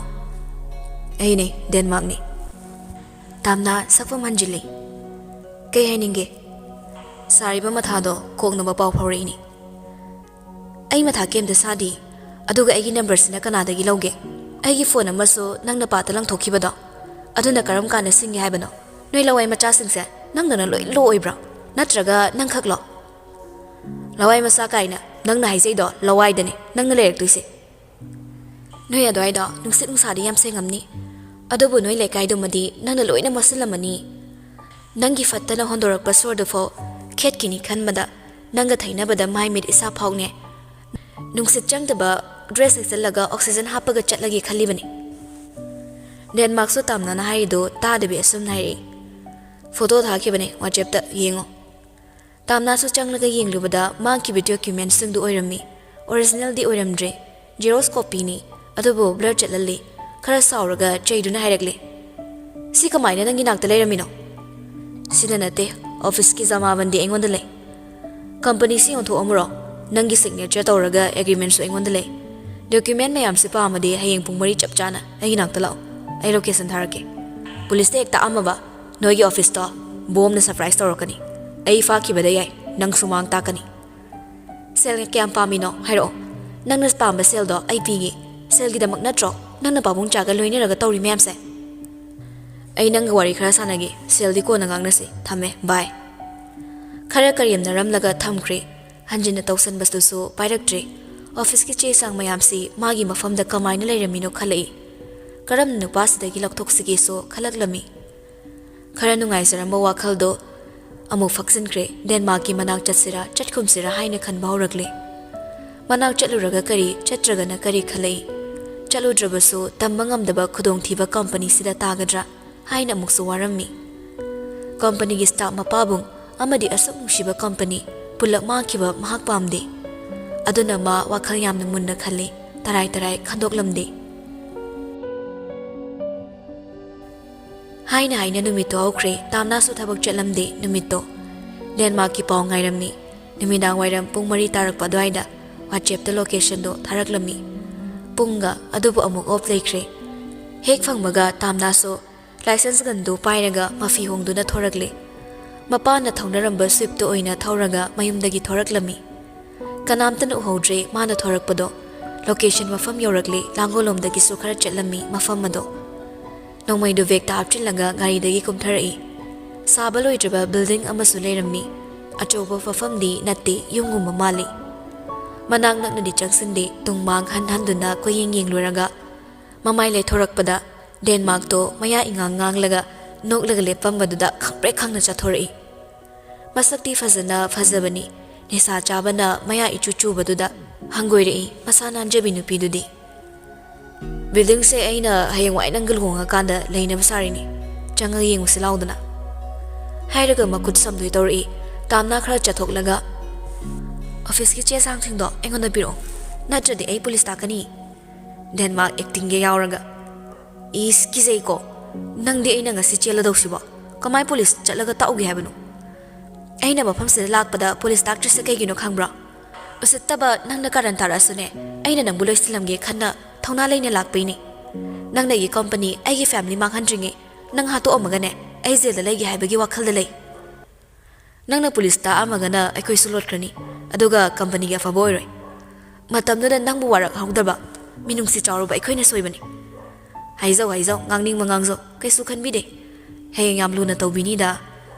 "ꯑꯩꯅꯦ, ꯗꯦꯟꯃꯥꯔꯛꯅꯤ꯫" ꯇꯥꯝꯅꯥ ꯁꯛꯐꯝ ꯍꯟꯖꯤꯜꯂꯤ꯫ "ꯀꯩ ꯍꯥꯏꯅꯤꯡꯒꯦ?" "ꯁꯥꯔꯤꯕ ꯃꯊꯥꯗꯣ ꯀꯣꯛꯅꯕ ꯄꯥꯎ ꯐꯥꯎꯔꯛꯏꯅꯤ꯫" "ꯑꯩ ꯃꯊꯥ ꯀꯩꯝꯇ ꯁꯥꯗꯦ꯫ ꯑꯗꯨꯒ ꯑꯩꯒꯤ ꯅꯝꯕꯔꯁꯤꯅ ꯀꯅꯥꯗꯒꯤ ꯂꯧꯒꯦ? ꯑꯩꯒꯤ ꯐꯣꯟ ꯑꯃꯁꯨ ꯅꯪꯅ ꯄꯥꯠꯇ ꯂꯪꯊꯣꯛꯈꯤꯕꯗꯣ, ꯑꯗꯨꯅ ꯀꯔꯝ ꯀꯥꯟꯗ ꯁꯤꯟꯒꯦ ꯍꯥꯏꯕꯅꯣ? ꯅꯣꯏ ꯂꯋꯥꯏ ꯃꯆꯥꯁꯤꯡꯁꯦ ꯅꯪꯗꯅ ꯂꯣꯏ ꯂꯣ ꯑꯣꯏꯕ꯭ꯔꯣ? ꯅꯠꯇ꯭ꯔꯒ ꯅꯪꯈꯛꯂꯣ?" "ꯂꯋꯥꯏ ꯃꯆꯥ ꯀꯥꯏꯅ ꯅꯪꯅ ꯍꯥꯏꯖꯩꯗꯣ ꯂꯋꯥꯏꯗꯅꯦ ꯅꯪꯅ ꯂꯩꯔꯛꯇꯣꯏꯁꯦ꯫ ꯅꯣꯏ ꯑꯗꯨꯋꯥꯏꯗꯣ ꯅꯨꯡꯁꯤꯠ ꯅꯨꯡꯁꯥꯗꯤ ꯌꯥꯝ ꯁꯦꯡꯉꯝꯅꯤ, ꯑꯗꯨꯕꯨ ꯅꯣꯏ ꯂꯩꯀꯥꯏꯗꯨꯃꯗꯤ ꯅꯪꯅ ꯂꯣꯏꯅ ꯃꯣꯠꯁꯤꯜꯂꯝꯃꯅꯤ꯫ ꯅꯪꯒꯤ ꯐꯠꯇꯅ ꯍꯣꯟꯗꯣꯔꯛꯄ ꯁꯣꯔꯗꯨꯐꯥꯎ ꯈꯦꯠꯈꯤꯅꯤ ꯈꯟꯕꯗ ꯅꯪꯒ ꯊꯩꯅꯕꯗ ꯃꯥꯏ ꯃꯤꯠ ꯏꯁꯥ ꯐꯥꯎꯅꯦ꯫ ꯅꯨꯡꯁꯤꯠ ꯆꯪꯗꯕ ꯗ꯭ꯔꯦꯁ ꯁꯦꯠꯆꯜꯂꯒ ꯑꯣꯛꯁꯤꯖꯟ ꯍꯥꯞꯄꯒ ꯆꯠꯂꯒꯦ ꯈꯜꯂꯤꯕꯅꯤ꯫" ꯗꯦꯟꯃꯥꯔꯛꯁꯨ ꯇꯥꯝꯅꯥꯅ ꯍꯥꯏꯔꯤꯗꯨ ꯇꯥꯗꯕꯤ ꯑꯁꯨꯝꯅ ꯍꯥꯏꯔꯛꯏ꯫ "ꯐꯣꯇꯣ ꯊꯥꯈꯤꯕꯅꯦ ꯋꯥꯆꯦꯞꯇ, ꯌꯦꯡꯉꯣ꯫" ꯇꯥꯝꯅꯥꯁꯨ ꯆꯪꯂꯒ ꯌꯦꯡꯂꯨꯕꯗ ꯃꯥꯡꯈꯤꯕ ꯗꯣꯀ꯭ꯌꯨꯃꯦꯟꯠꯁꯤꯡꯗꯨ ꯑꯣꯏꯔꯝꯃꯤ꯫ ꯑꯣꯔꯤꯖꯤꯅꯦꯜꯗꯤ ꯑꯣꯏꯔꯝꯗ꯭ꯔꯦ, ꯖꯦꯔꯣꯛꯁ ꯀꯣꯄꯤꯅꯤ, ꯑꯗꯨꯕꯨ ꯕ꯭ꯂꯔ ꯆꯠꯍꯜꯂꯤ꯫ ꯈꯔ ꯁꯥꯎꯔꯒ ꯆꯩꯗꯨꯅ ꯍꯥꯏꯔꯛꯂꯦ, "ꯁꯤ ꯀꯃꯥꯏꯅ ꯅꯪꯒꯤ ꯅꯥꯛꯇ ꯂꯩꯔꯝꯃꯤꯅꯣ?" ꯁꯤꯗ ꯅꯠꯇꯦ, ꯑꯣꯐꯤꯁꯀꯤ ꯖꯃꯥꯕꯟꯗꯤ ꯑꯩꯉꯣꯟꯗ ꯂꯩ꯫ ꯀꯝꯄꯅꯤꯁꯤ ꯌꯣꯟꯊꯣꯛꯑꯝꯃꯨꯔꯣ? ꯅꯪꯒꯤ ꯁꯤꯒꯅꯦꯆꯔ ꯇꯧꯔꯒ ꯑꯦꯒ꯭ꯔꯤꯃꯦꯟꯁꯨ ꯑꯩꯉꯣꯟꯗ ꯂꯩ꯫ ꯗꯣꯀ꯭ꯌꯨꯃꯦꯟ ꯃꯌꯥꯝꯁꯤ ꯄꯥꯝꯃꯗꯤ ꯍꯌꯦꯡ ꯄꯨꯡ ꯃꯔꯤ ꯆꯞ ꯆꯥꯅ ꯑꯩꯒꯤ ꯅꯥꯛꯇ ꯂꯥꯛꯑꯣ꯫ ꯑꯩ ꯂꯣꯀꯦꯁꯟ ꯊꯥꯔꯛꯀꯦ꯫ ꯄꯨꯂꯤꯁꯇ ꯍꯦꯛ ꯇꯥꯛꯑꯝꯃꯕ, ꯅꯣꯏꯒꯤ ꯑꯣꯐꯤꯁꯇꯣ ꯕꯣꯝꯅ ꯁꯔꯄ꯭ꯔꯥꯏꯁ ꯇꯧꯔꯛꯀꯅꯤ꯫ ꯑꯩ ꯐꯥꯈꯤꯕꯗ ꯌꯥꯏ, ꯅꯪꯁꯨ ꯃꯥꯡ ꯇꯥꯛꯀꯅꯤ꯫ ꯁꯦꯜ ꯀꯌꯥꯝ ꯄꯥꯝꯃꯤꯅꯣ ꯍꯥꯏꯔꯛꯑꯣ꯫ ꯅꯪꯅ ꯄꯥꯝꯕ ꯁꯦꯜꯗꯣ ꯑꯩ ꯄꯤꯒꯦ꯫ ꯁꯦꯜꯒꯤꯗꯃꯛ ꯅꯠꯇ꯭ꯔꯣ ꯅꯪꯅ ꯄꯥꯕꯨꯡ ꯆꯥꯒ ꯂꯣꯏꯅꯔꯒ ꯇꯧꯔꯤ ꯃꯌꯥꯝꯁꯦ? ꯑꯩ ꯅꯪꯒ ꯋꯥꯔꯤ ꯈꯔ ꯁꯥꯟꯅꯒꯦ, ꯁꯦꯜꯗꯤ ꯀꯣꯟꯅ ꯉꯥꯡꯅꯁꯤ꯫ ꯊꯝꯃꯦ, ꯕꯥꯏ꯫ ꯈꯔ ꯀꯔꯦꯝꯅꯔꯝꯂꯒ ꯊꯝꯈ꯭ꯔꯦ꯫ ꯍꯟꯖꯤꯟꯅ ꯇꯧꯁꯟꯕꯗꯨꯁꯨ ꯄꯥꯏꯔꯛꯇ꯭ꯔꯦ꯫ ꯑꯣꯐꯤꯁꯀꯤ ꯆꯦ ꯆꯥꯡ ꯃꯌꯥꯝꯁꯤ ꯃꯥꯒꯤ ꯃꯐꯝꯗ ꯀꯃꯥꯏꯅ ꯂꯩꯔꯝꯃꯤꯅꯣ ꯈꯜꯂꯛꯏ꯫ ꯀꯔꯝꯅ ꯅꯨꯄꯥꯁꯤꯗꯒꯤ ꯂꯧꯊꯣꯛꯁꯤꯒꯦꯁꯨ ꯈꯜꯂꯛꯂꯝꯃꯤ꯫ ꯈꯔ ꯅꯨꯡꯉꯥꯏꯖꯔꯝꯕ ꯋꯥꯈꯜꯗꯣ ꯑꯃꯨꯛ ꯐꯛꯆꯤꯟꯈ꯭ꯔꯦ꯫ ꯗꯦꯟꯃꯥꯔꯛꯀꯤ ꯃꯅꯥꯛ ꯆꯠꯁꯤꯔꯥ ꯆꯠꯈꯨꯝꯁꯤꯔꯥ ꯍꯥꯏꯅ ꯈꯟꯕ ꯍꯧꯔꯛꯂꯦ꯫ ꯃꯅꯥꯛ ꯆꯠꯂꯨꯔꯒ ꯀꯔꯤ, ꯆꯠꯇ꯭ꯔꯒꯅ ꯀꯔꯤ ꯈꯜꯂꯛꯏ꯫ ꯆꯠꯂꯨꯗ꯭ꯔꯕꯁꯨ ꯇꯝꯕ ꯉꯝꯗꯕ ꯈꯨꯗꯣꯡꯊꯤꯕ ꯀꯝꯄꯅꯤꯁꯤꯗ ꯇꯥꯒꯗ꯭ꯔꯥ ꯍꯥꯏꯅ ꯑꯃꯨꯛꯁꯨ ꯋꯥꯔꯝꯃꯤ꯫ ꯀꯝꯄꯅꯤꯒꯤ ꯁ꯭ꯇꯥꯐ ꯃꯄꯥꯕꯨꯡ ꯑꯃꯗꯤ ꯑꯁꯨꯛ ꯅꯨꯡꯁꯤꯕ ꯀꯝꯄꯅꯤ ꯄꯨꯜꯂꯞ ꯃꯥꯡꯈꯤꯕ ꯃꯍꯥꯛ ꯄꯥꯝꯗꯦ꯫ ꯑꯗꯨꯅ ꯃꯥ ꯋꯥꯈꯜ ꯌꯥꯝꯅ ꯃꯨꯟꯅ ꯈꯜꯂꯤ, ꯇꯔꯥꯏ ꯇꯔꯥꯏ ꯈꯟꯗꯣꯛꯂꯝꯗꯦ꯫ ꯍꯥꯏꯅ ꯍꯥꯏꯅ ꯅꯨꯃꯤꯠꯇꯣ ꯍꯧꯈ꯭ꯔꯦ꯫ ꯇꯥꯝꯅꯥꯁꯨ ꯊꯕꯛ ꯆꯠꯂꯝꯗꯦ ꯅꯨꯃꯤꯠꯇꯣ꯫ ꯗꯦꯟꯃꯥꯔꯛꯀꯤ ꯄꯥꯎ ꯉꯥꯏꯔꯝꯃꯤ꯫ ꯅꯨꯃꯤꯗꯥꯡ ꯋꯥꯏꯔꯝ ꯄꯨꯡ ꯃꯔꯤ ꯇꯥꯔꯛꯄ ꯑꯗꯨꯋꯥꯏꯗ ꯋꯥꯆꯦꯞꯇ ꯂꯣꯀꯦꯁꯟꯗꯣ ꯊꯥꯔꯛꯂꯝꯃꯤ꯫ ꯄꯨꯡꯒ ꯑꯗꯨꯕꯨ ꯑꯃꯨꯛ ꯑꯣꯐ ꯂꯩꯈ꯭ꯔꯦ꯫ ꯍꯦꯛ ꯐꯪꯕꯒ ꯇꯥꯝꯅꯥꯁꯨ ꯂꯥꯏꯁꯦꯟꯁ ꯒꯟꯗꯨ ꯄꯥꯏꯔꯒ ꯃꯐꯤ ꯍꯣꯡꯗꯨꯅ ꯊꯣꯔꯛꯂꯦ꯫ ꯃꯄꯥꯅ ꯊꯧꯅꯔꯝꯕ ꯁ꯭ꯋꯤꯞꯇꯨ ꯑꯣꯏꯅ ꯊꯧꯔꯒ ꯃꯌꯨꯝꯗꯒꯤ ꯊꯣꯔꯛꯂꯝꯃꯤ꯫ ꯀꯅꯥꯝꯇꯅ ꯎꯍꯧꯗ꯭ꯔꯦ ꯃꯥꯅ ꯊꯣꯔꯛꯄꯗꯣ꯫ ꯂꯣꯀꯦꯁꯟ ꯃꯐꯝ ꯌꯧꯔꯛꯂꯦ, ꯂꯥꯡꯒꯣꯜꯂꯣꯝꯗꯒꯤꯁꯨ ꯈꯔ ꯆꯠꯂꯝꯃꯤ ꯃꯐꯝ ꯑꯗꯣ꯫ ꯅꯣꯡꯃꯩꯗꯨ ꯕꯦꯒꯇ ꯍꯥꯞꯆꯤꯜꯂꯒ ꯒꯥꯔꯤꯗꯒꯤ ꯀꯨꯝꯊꯔꯛꯏ꯫ ꯁꯥꯕ ꯂꯣꯏꯗ꯭ꯔꯤꯕ ꯕꯤꯜꯗꯤꯡ ꯑꯃꯁꯨ ꯂꯩꯔꯝꯃꯤ꯫ ꯑꯆꯧꯕ ꯃꯐꯝꯗꯤ ꯅꯠꯇꯦ, ꯌꯨꯝꯒꯨꯝꯕ ꯃꯥꯜꯂꯤ꯫ ꯃꯅꯥꯛ ꯅꯛꯅꯗꯤ ꯆꯪꯁꯤꯟꯗꯦ, ꯇꯨꯡ ꯃꯥꯡ ꯍꯟ ꯍꯟꯗꯨꯅ ꯀꯣꯏꯌꯦꯡ ꯌꯦꯡꯂꯨꯔꯒ ꯃꯃꯥꯏ ꯂꯩꯊꯣꯔꯛꯄꯗ ꯗꯦꯟꯃꯥꯔꯛꯇꯣ ꯃꯌꯥ ꯏꯉꯥꯡ ꯉꯥꯡꯂꯒ ꯅꯣꯛꯂꯒ ꯂꯦꯞꯄꯝꯕꯗꯨꯗ ꯈꯪꯄ꯭ꯔꯦꯛ ꯈꯪꯅ ꯆꯠꯊꯣꯔꯛꯏ꯫ ꯃꯁꯛꯇꯤ ꯐꯖꯅ ꯐꯖꯕꯅꯤ, ꯅꯤꯁꯥ ꯆꯥꯕꯅ ꯃꯌꯥ ꯏꯆꯨ ꯆꯨꯕꯗꯨꯗ ꯍꯪꯒꯣꯏꯔꯛꯏ ꯃꯁꯥ ꯅꯥꯟꯖꯕꯤ ꯅꯨꯄꯤꯗꯨꯗꯤ꯫ "ꯕꯤꯜꯗꯤꯡꯁꯦ ꯑꯩꯅ ꯍꯌꯦꯡꯋꯥꯏ ꯅꯪꯒ ꯂꯨꯍꯣꯡꯉꯀꯥꯟꯗ ꯂꯩꯅꯕ ꯁꯥꯔꯤꯅꯤ, ꯆꯪꯉꯒ ꯌꯦꯡꯉꯨꯁꯤ ꯂꯥꯎꯗꯅ" ꯍꯥꯏꯔꯒ ꯃꯈꯨꯠ ꯁꯝꯗꯣꯏ ꯇꯧꯔꯛꯏ꯫ ꯇꯥꯝꯅꯥ ꯈꯔ ꯆꯠꯊꯣꯛꯂꯒ, "ꯑꯣꯐꯤꯁꯀꯤ ꯆꯦ ꯆꯥꯡꯁꯤꯡꯗꯣ ꯑꯩꯉꯣꯟꯗ ꯄꯤꯔꯛꯑꯣ, ꯅꯠꯇ꯭ꯔꯗꯤ ꯑꯩ ꯄꯨꯂꯤꯁ ꯇꯥꯛꯀꯅꯤ"꯫ ꯗꯦꯟꯃꯥꯔꯛ ꯑꯦꯛꯇꯤꯡꯒ ꯌꯥꯎꯔꯒ, "ꯏꯁ, ꯀꯤꯖꯩꯀꯣ, ꯅꯪꯗꯤ ꯑꯩꯅ ꯉꯁꯤ ꯆꯦꯜꯂꯗꯧꯁꯤꯕꯣ? ꯀꯃꯥꯏ ꯄꯨꯂꯤꯁ ꯆꯠꯂꯒ ꯇꯥꯛꯎꯒꯦ ꯍꯥꯏꯕꯅꯣ? ꯑꯩꯅ ꯃꯐꯝꯁꯤꯗ ꯂꯥꯛꯄꯗ ꯄꯨꯂꯤꯁ ꯇꯥꯛꯇ꯭ꯔꯤꯁꯦ ꯀꯩꯒꯤꯅꯣ ꯈꯪꯕ꯭ꯔꯥ? ꯎꯁꯤꯠꯇꯕ, ꯅꯪꯅ ꯀꯥꯔꯟ ꯇꯥꯔꯛꯑꯁꯨꯅꯦ, ꯑꯩꯅ ꯅꯪꯕꯨ ꯂꯣꯏꯁꯤꯜꯂꯝꯒꯦ ꯈꯟꯅ ꯊꯧꯅꯥ ꯂꯩꯅ ꯂꯥꯛꯄꯩꯅꯦ꯫ ꯅꯪꯅ ꯑꯩꯒꯤ ꯀꯣꯝꯄꯅꯤ, ꯑꯩꯒꯤ ꯐꯦꯃꯤꯂꯤ ꯃꯥꯡꯍꯟꯗ꯭ꯔꯤꯉꯩ ꯅꯪ ꯍꯥꯠꯇꯣꯛꯑꯝꯃꯒꯅꯦ, ꯑꯩ ꯖꯦꯜꯗ ꯂꯩꯒꯦ ꯍꯥꯏꯕꯒꯤ ꯋꯥꯈꯜꯗ ꯂꯩ꯫ ꯅꯪꯅ ꯄꯨꯂꯤꯁ ꯇꯥꯛꯑꯝꯃꯒꯅ ꯑꯩꯈꯣꯏꯁꯨ ꯂꯣꯠꯈ꯭ꯔꯅꯤ, ꯑꯗꯨꯒ ꯀꯝꯄꯅꯤꯒꯤ ꯑꯐꯕ ꯑꯣꯏꯔꯣꯏ꯫ ꯃꯇꯝꯗꯨꯗ ꯅꯪꯕꯨ ꯋꯥꯔꯛꯍꯧꯗꯕ, ꯃꯤꯅꯨꯡꯁꯤ ꯆꯥꯎꯔꯨꯕ ꯑꯩꯈꯣꯏꯅ ꯁꯣꯏꯕꯅꯤ꯫ ꯍꯥꯏꯖꯧ, ꯍꯥꯏꯖꯧ, ꯉꯥꯡꯅꯤꯡꯕ ꯉꯥꯡꯖꯧ, ꯀꯩꯁꯨ ꯈꯟꯕꯤꯗꯦ꯫ ꯍꯌꯦꯡ ꯌꯥꯝ ꯂꯨꯅ ꯇꯧꯕꯤꯅꯤꯗ꯫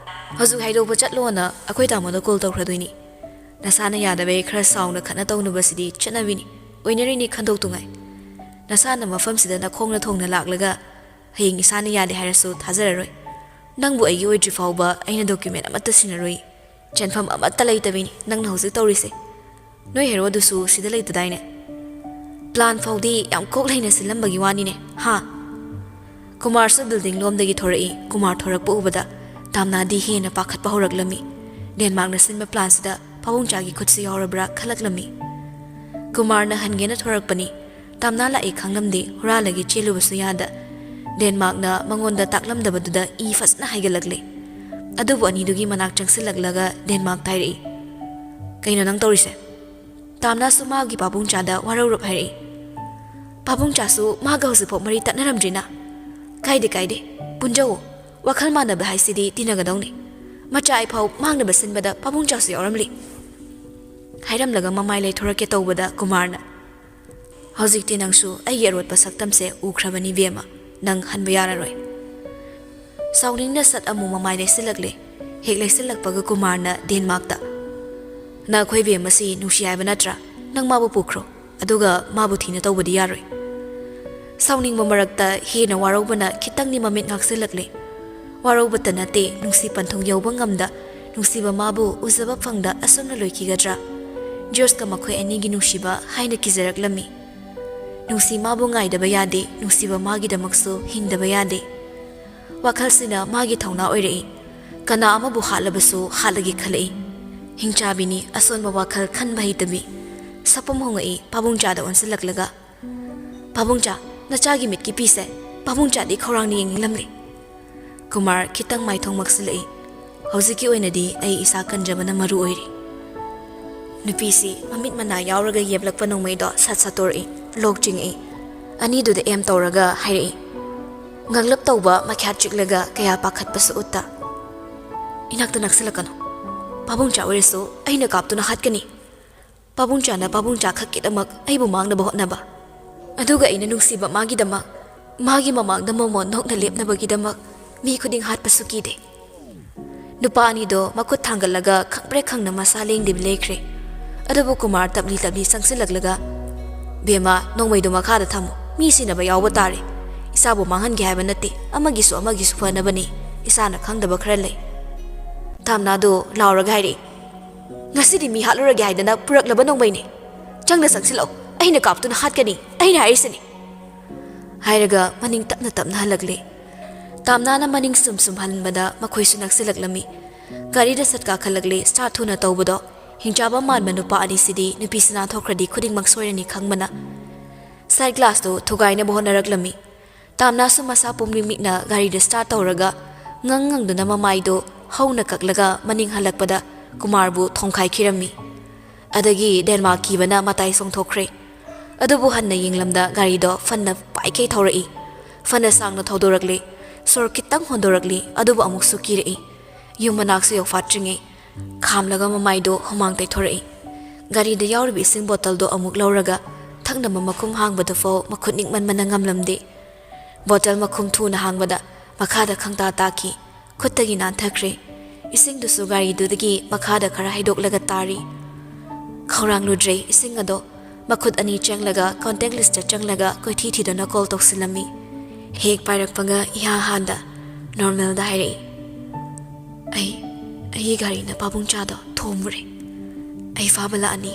ꯍꯧꯖꯤꯛ ꯍꯥꯏꯗꯣꯛꯄ ꯆꯠꯂꯣꯅ ꯑꯩꯈꯣꯏ ꯇꯥꯃꯣꯗ ꯀꯣꯜ ꯇꯧꯈ꯭ꯔꯗꯣꯏꯅꯤ꯫ ꯅꯁꯥꯅ ꯌꯥꯗꯕꯩ ꯈꯔ ꯁꯥꯎꯅ ꯈꯠꯅ ꯇꯧꯅꯨꯕꯁꯤꯗꯤ ꯆꯠꯅꯕꯤꯅꯤ, ꯑꯣꯏꯅꯔꯤꯅꯤ ꯈꯟꯗꯣꯛꯇꯨꯉꯥꯏ꯫ ꯅꯁꯥꯅ ꯃꯐꯝꯁꯤꯗ ꯅꯈꯣꯡꯅ ꯊꯣꯡꯅ ꯂꯥꯛꯂꯒ ꯍꯌꯦꯡ ꯏꯁꯥꯅ ꯌꯥꯗꯦ ꯍꯥꯏꯔꯁꯨ ꯊꯥꯖꯔꯔꯣꯏ꯫ ꯅꯪꯕꯨ ꯑꯩꯒꯤ ꯑꯣꯏꯗ꯭ꯔꯤ ꯐꯥꯎꯕ ꯑꯩꯅ ꯗꯣꯀ꯭ꯌꯨꯃꯦꯟ ꯑꯃꯠꯇ ꯁꯤꯟꯅꯔꯣꯏ꯫ ꯆꯦꯟꯐꯝ ꯑꯃꯠꯇ ꯂꯩꯇꯕꯤꯅꯤ ꯅꯪꯅ ꯍꯧꯖꯤꯛ ꯇꯧꯔꯤꯁꯦ꯫ ꯅꯣꯏ ꯍꯦꯔꯣꯗꯨꯁꯨ ꯁꯤꯗ ꯂꯩꯇꯗꯥꯏꯅꯦ? ꯄ꯭ꯂꯥꯟ ꯐꯥꯎꯗꯤ ꯌꯥꯝ ꯀꯣꯛ ꯂꯩꯅ ꯁꯤꯜꯂꯝꯕꯒꯤ ꯋꯥꯅꯤꯅꯦ, ꯍꯥ? ꯀꯨꯃꯥꯔꯁꯨ ꯕꯤꯜꯗꯤꯡ ꯂꯣꯝꯗꯒꯤ ꯊꯣꯔꯛꯏ꯫ ꯀꯨꯃꯥꯔ ꯊꯣꯔꯛꯄ ꯎꯕꯗ ꯇꯥꯝꯅꯥꯗꯤ ꯍꯦꯟꯅ ꯄꯥꯈꯠꯄ ꯍꯧꯔꯛꯂꯝꯃꯤ꯫ ꯗꯦꯟꯃꯥꯔꯛꯅ ꯁꯤꯟꯕ ꯄ꯭ꯂꯥꯟꯁꯤꯗ ꯄꯥꯕꯨꯡꯆꯥꯒꯤ ꯈꯨꯠꯁꯨ ꯌꯥꯎꯔꯕ꯭ꯔꯥ ꯈꯜꯂꯛꯂꯝꯃꯤ꯫ ꯀꯨꯃꯥꯔꯅ ꯍꯟꯒꯦꯅ ꯊꯣꯔꯛꯄꯅꯤ꯫ ꯇꯥꯝꯅꯥ ꯂꯥꯛꯏ ꯈꯪꯂꯝꯗꯦ, ꯍꯨꯔꯥꯜꯂꯒꯦ ꯆꯦꯜꯂꯨꯕꯁꯨ ꯌꯥꯗ꯫ ꯗꯦꯟꯃꯥꯔꯛꯅ ꯃꯉꯣꯟꯗ ꯇꯥꯛꯂꯝꯗꯕꯗꯨꯗ ꯏ ꯐꯖꯅ ꯍꯥꯏꯒꯠꯂꯛꯂꯦ꯫ ꯑꯗꯨꯕꯨ ꯑꯅꯤꯗꯨꯒꯤ ꯃꯅꯥꯛ ꯆꯪꯁꯤꯜꯂꯛꯂꯒ ꯗꯦꯟꯃꯥꯔꯛ ꯍꯥꯏꯔꯛꯏ, "ꯀꯩꯅꯣ ꯅꯪ ꯇꯧꯔꯤꯁꯦ?" ꯇꯥꯝꯅꯥꯁꯨ ꯃꯥꯒꯤ ꯄꯥꯕꯨꯡꯆꯥꯗ ꯋꯥꯔꯧꯔꯞ ꯍꯥꯏꯔꯛꯏ, "ꯄꯥꯕꯨꯡꯆꯥꯁꯨ ꯃꯥꯒ ꯍꯧꯖꯤꯛꯐꯥꯎ ꯃꯔꯤ ꯇꯠꯅꯔꯝꯗ꯭ꯔꯤꯅ?" "ꯀꯥꯏꯗꯦ, ꯀꯥꯏꯗꯦ, ꯄꯨꯟꯖꯧꯋꯣ꯫ ꯋꯥꯈꯜ ꯃꯥꯟꯅꯕ ꯍꯥꯏꯁꯤꯗꯤ ꯇꯤꯟꯅꯒꯗꯧꯅꯤ꯫ ꯃꯆꯥ ꯑꯩꯐꯥꯎ ꯃꯥꯡꯅꯕ ꯁꯤꯟꯕꯗ ꯄꯥꯕꯨꯡꯆꯥꯁꯨ ꯌꯥꯎꯔꯝꯂꯤ꯫" ꯍꯥꯏꯔꯝꯂꯒ ꯃꯃꯥꯏ ꯂꯩꯊꯣꯔꯛꯀꯦ ꯇꯧꯕꯗ ꯀꯨꯃꯥꯔꯅ, "ꯍꯧꯖꯤꯛꯇꯤ ꯅꯪꯁꯨ ꯑꯩꯒꯤ ꯑꯔꯣꯠꯄ ꯁꯛꯇꯝꯁꯦ ꯎꯈ꯭ꯔꯕꯅꯤ ꯕꯦꯝꯃ, ꯅꯪ ꯍꯟꯕ ꯌꯥꯔꯔꯣꯏ꯫" ꯁꯥꯎꯅꯤꯡꯅ ꯁꯠ ꯑꯃꯨꯛ ꯃꯃꯥꯏ ꯂꯩꯁꯤꯜꯂꯛꯂꯦ꯫ ꯍꯦꯛ ꯂꯩꯁꯤꯜꯂꯛꯄꯒ ꯀꯨꯃꯥꯔꯅ ꯗꯦꯟꯃꯥꯔꯛꯇ, "ꯅꯈꯣꯏ ꯕꯦꯝꯃꯁꯤ ꯅꯨꯡꯁꯤ ꯍꯥꯏꯕ ꯅꯠꯇ꯭ꯔꯥ? ꯅꯪ ꯃꯥꯕꯨ ꯄꯨꯈ꯭ꯔꯣ, ꯑꯗꯨꯒ ꯃꯥꯕꯨ ꯊꯤꯅ ꯇꯧꯕꯗꯤ ꯌꯥꯔꯣꯏ꯫" ꯁꯥꯎꯅꯤꯡꯕ ꯃꯔꯛꯇ ꯍꯦꯟꯅ ꯋꯥꯔꯧꯕꯅ ꯈꯤꯇꯪꯗꯤ ꯃꯃꯤꯠ ꯉꯥꯛꯁꯤꯜꯂꯛꯂꯦ꯫ ꯋꯥꯔꯧꯕꯇ ꯅꯠꯇꯦ, ꯅꯨꯡꯁꯤ ꯄꯟꯊꯨꯡ ꯌꯧꯕ ꯉꯝꯗ ꯅꯨꯡꯁꯤꯕ ꯃꯥꯕꯨ ꯎꯖꯕ ꯐꯪꯗ ꯑꯁꯨꯝꯅ ꯂꯣꯏꯈꯤꯒꯗ꯭ꯔꯥ? ꯖꯣꯁꯀ ꯃꯈꯣꯏ ꯑꯅꯤꯒꯤ ꯅꯨꯡꯁꯤꯕ ꯍꯥꯏꯅ ꯀꯤꯖꯔꯛꯂꯝꯃꯤ꯫ ꯅꯨꯡꯁꯤ ꯃꯥꯕꯨ ꯉꯥꯏꯗꯕ ꯌꯥꯗꯦ, ꯅꯨꯡꯁꯤꯕ ꯃꯥꯒꯤꯗꯃꯛꯁꯨ ꯍꯤꯡꯗꯕ ꯌꯥꯗꯦ꯫ ꯋꯥꯈꯜꯁꯤꯅ ꯃꯥꯒꯤ ꯊꯧꯅꯥ ꯑꯣꯏꯔꯛꯏ꯫ ꯀꯅꯥ ꯑꯃꯕꯨ ꯍꯥꯠꯂꯕꯁꯨ ꯍꯥꯠꯂꯒꯦ ꯈꯜꯂꯛꯏ꯫ ꯍꯤꯡꯆꯥꯕꯤꯅꯤ, ꯑꯁꯣꯟꯕ ꯋꯥꯈꯜ ꯈꯟꯕ ꯍꯩꯇꯕꯤ꯫ ꯁꯛꯐꯝ ꯍꯣꯡꯉꯛꯏ ꯄꯥꯕꯨꯡꯆꯥꯗ ꯑꯣꯟꯁꯤꯜꯂꯛꯂꯒ, "ꯄꯥꯕꯨꯡꯆꯥ, ꯅꯆꯥꯒꯤ ꯃꯤꯠꯀꯤ ꯄꯤꯁꯦ ꯄꯥꯕꯨꯡꯆꯥꯗꯤ ꯈꯧꯔꯥꯡꯅ ꯌꯦꯡꯅꯤꯡꯂꯝꯂꯦ꯫" ꯀꯨꯃꯥꯔ ꯈꯤꯇꯪ ꯃꯥꯏꯊꯣꯡ ꯃꯛꯁꯤꯜꯂꯛꯏ꯫ ꯍꯧꯖꯤꯛꯀꯤ ꯑꯣꯏꯅꯗꯤ ꯑꯩ ꯏꯁꯥ ꯀꯟꯖꯕꯅ ꯃꯔꯨ ꯑꯣꯏꯔꯤ꯫ ꯅꯨꯄꯤꯁꯤ ꯃꯃꯤꯠ ꯃꯅꯥ ꯌꯥꯎꯔꯒ ꯌꯦꯞꯂꯛꯄ ꯅꯣꯡꯃꯩꯗꯣ ꯁꯠ ꯁꯠꯇꯣꯔꯛꯏ, ꯂꯣꯛ ꯆꯤꯡꯉꯛꯏ꯫ ꯑꯅꯤꯗꯨꯗ ꯑꯦꯝ ꯇꯧꯔꯒ ꯍꯥꯏꯔꯛꯏ꯫ ꯉꯛꯂꯞ ꯇꯧꯕ ꯃꯈ꯭ꯌꯥꯠ ꯆꯤꯛꯂꯒ ꯀꯌꯥ ꯄꯥꯈꯠꯄꯁꯨ ꯎꯠꯇ, "ꯏꯅꯥꯛꯇ ꯅꯛꯁꯤꯜꯂꯛꯀꯅꯨ꯫ ꯄꯥꯕꯨꯡꯆꯥ ꯑꯣꯏꯔꯁꯨ ꯑꯩꯅ ꯀꯥꯞꯇꯨꯅ ꯍꯥꯠꯀꯅꯤ꯫ ꯄꯥꯕꯨꯡꯆꯥꯅ ꯄꯥꯕꯨꯡꯆꯥ ꯈꯛꯀꯤꯗꯃꯛ ꯑꯩꯕꯨ ꯃꯥꯡꯅꯕ ꯍꯣꯠꯅꯕ, ꯑꯗꯨꯒ ꯑꯩꯅ ꯅꯨꯡꯁꯤꯕ ꯃꯥꯒꯤꯗꯃꯛ, ꯃꯥꯒꯤ ꯃꯃꯥꯡꯗ ꯃꯃꯣꯟ ꯅꯣꯛꯅ ꯂꯦꯞꯅꯕꯒꯤꯗꯃꯛ ꯃꯤ ꯈꯨꯗꯤꯡ ꯍꯥꯠꯄꯁꯨ ꯀꯤꯗꯦ"꯫ ꯅꯨꯄꯥ ꯑꯅꯤꯗꯣ ꯃꯈꯨꯠ ꯊꯥꯡꯒꯠꯂꯒ ꯈꯪꯄ꯭ꯔꯦꯛ ꯈꯪꯅ ꯃꯁꯥ ꯂꯦꯡꯗꯕꯤ ꯂꯩꯈ꯭ꯔꯦ꯫ ꯑꯗꯨꯕꯨ ꯀꯨꯃꯥꯔ ꯇꯞꯂꯤ ꯇꯞꯂꯤ ꯆꯪꯁꯤꯜꯂꯛꯂꯒ, "ꯕꯦꯝꯃ, ꯅꯣꯡꯃꯩꯗꯣ ꯃꯈꯥꯗ ꯊꯝꯃꯨ꯫ ꯃꯤ ꯁꯤꯅꯕ ꯌꯥꯎꯕ ꯇꯥꯔꯦ꯫ ꯏꯁꯥꯕꯨ ꯃꯥꯡꯍꯟꯒꯦ ꯍꯥꯏꯕ ꯅꯠꯇꯦ꯫ ꯑꯃꯒꯤꯁꯨ ꯑꯃꯒꯤꯁꯨ ꯐꯅꯕꯅꯤ꯫ ꯏꯁꯥꯅ ꯈꯪꯗꯕ ꯈꯔ ꯂꯩ"꯫ ꯇꯥꯝꯅꯥꯗꯣ ꯂꯥꯎꯔꯒ ꯍꯥꯏꯔꯛꯏ, "ꯉꯁꯤꯗꯤ ꯃꯤ ꯍꯥꯠꯂꯨꯔꯒꯦ ꯍꯥꯏꯗꯅ ꯄꯨꯔꯛꯂꯕ ꯅꯣꯡꯃꯩꯅꯤ꯫ ꯆꯪꯗ ꯆꯪꯁꯤꯜꯂꯛꯑꯣ꯫ ꯑꯩꯅ ꯀꯥꯞꯇꯨꯅ ꯍꯥꯠꯀꯅꯤ꯫ ꯑꯩꯅ ꯍꯥꯏꯔꯤꯁꯤꯅꯤ"꯫ ꯍꯥꯏꯔꯒ ꯃꯅꯤꯡ ꯇꯞꯅ ꯇꯞꯅ ꯍꯜꯂꯛꯂꯦ꯫ ꯇꯥꯝꯅꯥꯅ ꯃꯅꯤꯡ ꯁꯨꯝ ꯁꯨꯝ ꯍꯟꯕꯗ ꯃꯈꯣꯏꯁꯨ ꯅꯛꯁꯤꯜꯂꯛꯂꯝꯃꯤ꯫ ꯒꯥꯔꯤꯗ ꯁꯠ ꯀꯥꯈꯠꯂꯛꯂꯦ꯫ ꯁ꯭ꯇꯥꯔꯠ ꯊꯨꯅ ꯇꯧꯕꯗꯣ ꯍꯤꯡꯆꯥꯕ ꯃꯥꯟꯕ ꯅꯨꯄꯥ ꯑꯅꯤꯁꯤꯗꯤ ꯅꯨꯄꯤꯁꯤꯅ ꯊꯣꯛꯈ꯭ꯔꯗꯤ ꯈꯨꯗꯤꯡꯃꯛ ꯁꯣꯏꯔꯅꯤ ꯈꯪꯕꯅ ꯁꯥꯏꯠ ꯒ꯭ꯂꯥꯁꯇꯨ ꯊꯨꯒꯥꯏꯅꯕ ꯍꯣꯠꯅꯔꯛꯂꯝꯃꯤ꯫ ꯇꯥꯝꯅꯥꯁꯨ ꯃꯁꯥ ꯄꯨꯝꯂꯤꯃꯤꯛꯅ ꯒꯥꯔꯤꯗ ꯁ꯭ꯇꯥꯔꯠ ꯇꯧꯔꯒ ꯉꯪ ꯉꯪꯗꯨꯅ ꯃꯃꯥꯏꯗꯨ ꯍꯧꯅ ꯀꯛꯂꯒ ꯃꯅꯤꯡ ꯍꯜꯂꯛꯄꯗ ꯀꯨꯃꯥꯔꯕꯨ ꯊꯣꯡꯈꯥꯏꯈꯤꯔꯝꯃꯤ꯫ ꯑꯗꯒꯤ ꯗꯦꯟꯃꯥꯔꯛ ꯀꯤꯕꯅ ꯃꯇꯥꯏ ꯆꯣꯡꯊꯣꯛꯈ꯭ꯔꯦ꯫ ꯑꯗꯨꯕꯨ ꯍꯟꯅ ꯌꯦꯡꯂꯝꯗ ꯒꯥꯔꯤꯗꯣ ꯐꯟꯅ ꯄꯥꯏꯈꯩ ꯊꯧꯔꯛꯏ꯫ ꯐꯅ ꯁꯥꯡꯅ ꯊꯧꯗꯣꯔꯛꯂꯦ꯫ ꯁꯣꯔ ꯈꯤꯇꯪ ꯍꯣꯟꯗꯣꯔꯛꯂꯤ, ꯑꯗꯨꯕꯨ ꯑꯃꯨꯛꯁꯨ ꯀꯤꯔꯛꯏ꯫ ꯌꯨꯝ ꯃꯅꯥꯛꯁꯨ ꯌꯧꯐꯥꯠꯇ꯭ꯔꯤꯉꯩ ꯈꯥꯝꯂꯒ ꯃꯃꯥꯏꯗꯣ ꯍꯨꯃꯥꯡ ꯇꯩꯊꯣꯔꯛꯏ꯫ ꯒꯥꯔꯤꯗ ꯌꯥꯎꯔꯤꯕ ꯏꯁꯤꯡ ꯕꯣꯇꯜꯗꯣ ꯑꯃꯨꯛ ꯂꯧꯔꯒ ꯊꯛꯅꯕ ꯃꯈꯨꯝ ꯍꯥꯡꯕꯗꯨꯐꯥꯎ ꯃꯈꯨꯠ ꯅꯤꯛꯃꯟꯕꯅ ꯉꯝꯂꯝꯗꯦ꯫ ꯕꯣꯇꯜ ꯃꯈꯨꯝ ꯊꯨꯅ ꯍꯥꯡꯕꯗ ꯃꯈꯥꯗ ꯈꯪꯇꯥ ꯇꯥꯈꯤ꯫ ꯈꯨꯠꯇꯒꯤ ꯅꯥꯟꯊꯈ꯭ꯔꯦ꯫ ꯏꯁꯤꯡꯗꯨꯁꯨ ꯒꯥꯔꯤꯗꯨꯗꯒꯤ ꯃꯈꯥꯗ ꯈꯔ ꯍꯩꯗꯣꯛꯂꯒ ꯇꯥꯔꯤ꯫ ꯈꯧꯔꯥꯡꯂꯨꯗ꯭ꯔꯦ ꯏꯁꯤꯡ ꯑꯗꯣ꯫ ꯃꯈꯨꯠ ꯑꯅꯤ ꯆꯪꯂꯒ ꯀꯣꯟꯇꯦꯛ ꯂꯤꯁꯇ ꯆꯪꯂꯒ ꯀꯣꯏꯊꯤ ꯊꯤꯗꯨꯅ ꯀꯣꯜ ꯇꯧꯁꯤꯜꯂꯝꯃꯤ꯫ ꯍꯦꯛ ꯄꯥꯏꯔꯛꯄꯒ ꯏꯍꯥ ꯍꯥꯟꯗ ꯅꯣꯔꯃꯦꯜꯗ ꯍꯥꯏꯔꯛꯏ, "ꯑꯩ, ꯑꯩꯒꯤ ꯒꯥꯔꯤꯅ ꯄꯥꯕꯨꯡꯆꯥꯗꯣ ꯊꯣꯝꯃꯨꯔꯦ꯫ ꯑꯩ ꯐꯥꯕ ꯂꯥꯛꯑꯅꯤ꯫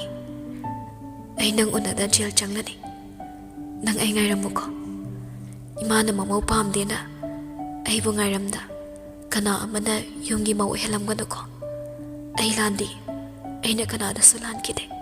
ꯑꯩ ꯅꯪ ꯎꯅꯗ ꯖꯦꯜ ꯆꯪꯂꯅꯤ꯫ ꯅꯪ ꯑꯩ ꯉꯥꯏꯔꯝꯃꯨꯀꯣ꯫ ꯏꯃꯥꯅ ꯃꯃꯧ ꯄꯥꯝꯗꯦꯅ ꯑꯩꯕꯨ ꯉꯥꯏꯔꯝꯗ ꯀꯅꯥ ꯑꯃꯅ ꯌꯨꯝꯒꯤ ꯃꯧ ꯑꯣꯏꯍꯜꯂꯝꯒꯅꯨꯀꯣ꯫ ꯑꯩ ꯂꯥꯟꯗꯤ꯫ ꯑꯩꯅ ꯀꯅꯥꯗꯁꯨ ꯂꯥꯟꯈꯤꯗꯦ"꯫